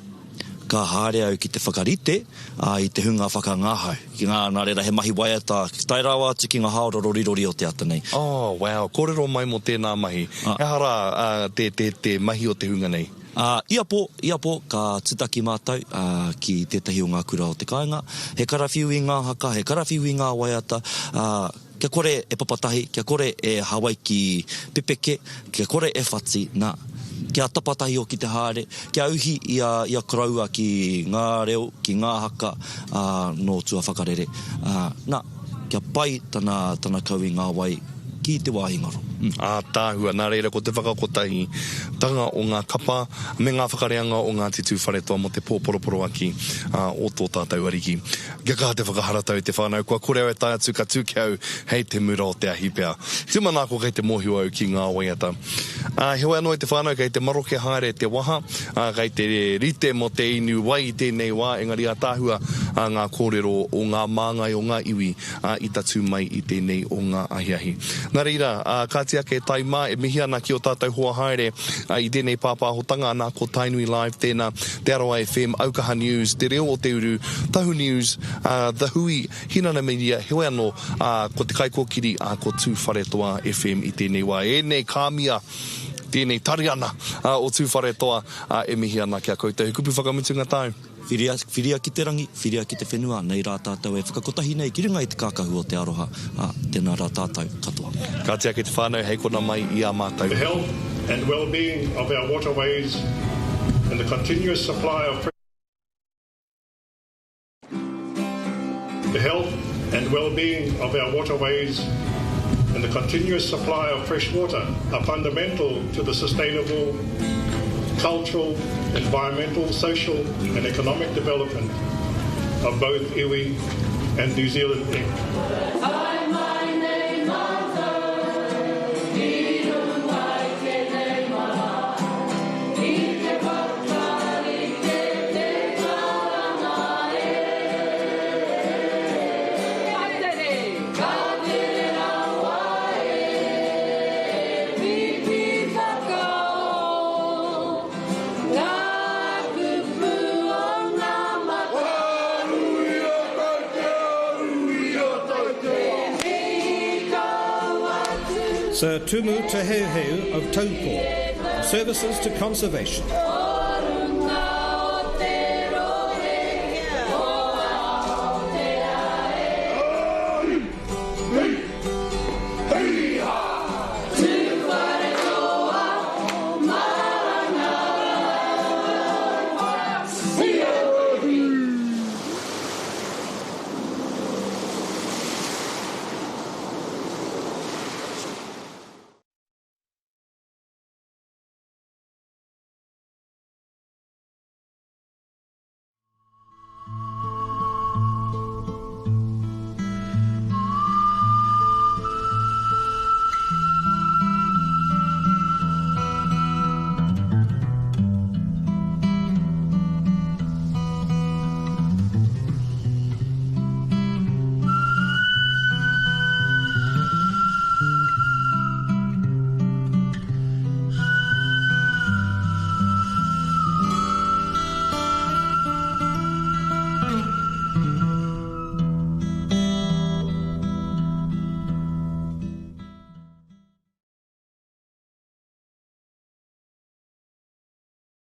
Ka haere au ki te whakarite i te hunga whakangahau, ki ngā, nā reira he mahi waiata, tae rawa atu ki ngā hāora rorirori o te ata nei. Oh, wow, kōrero mai mō tēnā mahi. He aha rā te, te, te mahi o te hunga nei? Ia pō, ia pō, ka tutaki mātou ki tētahi o ngā kura o te kāinga, he karawhiu i ngā haka, he karawhiu i ngā waiata, kia kore e papatahi, kia kore e Hawaiki pepeke, kia kore e whati, nā, kia tapatahi hoki te haere, kia uhi i a, i a koroua ki ngā reo, ki ngā haka, ā, nō tua whakarere, ā, nā, kia pai tana, tana kau i ngā wai ki te wāhi ngaro. Ātaahua, nā reira ko te whakakotahi tanga o ngā kapa me ngā whakareanga o Ngāti Tūwharetoa mō te pō poroporoaki o tō tātou Ariki. Kia kaha te whakaharatau i te whānau, kua kore au e tae atu ka tū ki au hei te mura o te ahi pea. Tūmanako kei te mōhio au ki ngā waiata. Ā, heoi anō e te whānau kei te maroke haere te waha, ā, kei te rite mō te inu wai i tēnei wā, engari ātaahua ngā kōrero o ngā māngai o ngā iwi ā, i tatū mai i tēnei o ngā ahiahi. Nā reira, ā, kāti ake tai mā, e mihi ana ki ō tātou hoa haere, ā, i tēnei pāpāhotanga, nā, ko Tainui Live tēnā, Te Arawa FM, Aukaha News, Te Reo o Te Uru, Tahu News, ā, The Hui, Hinana Media, heoi anō, ā, ko te kaikōkiri, ā, ko Tūwharetoa FM i tēnei wā. Ēnei kāmia, tēnei tariana, ā, o Tūwharetoa, ā, e mihi ana ki a koutou. He kupu whakamutunga tāu? Whiria, whiria ki te rangi, whiria ki te whenua, nei rā tātou e whakakotahi nei ki runga i te kākahu o te aroha, ā, tēnā rā tātou katoa. Kāti ake te whānau hei kona mai i a mātou. The health and well-being of our waterways and the continuous supply of The health and well-being of our waterways and the continuous supply of fresh water are fundamental to the sustainable cultural, environmental, social and economic development of both iwi and New Zealand Inc. Sir Tumu Te Heuheu of Taupo, services to conservation. Hī-hā!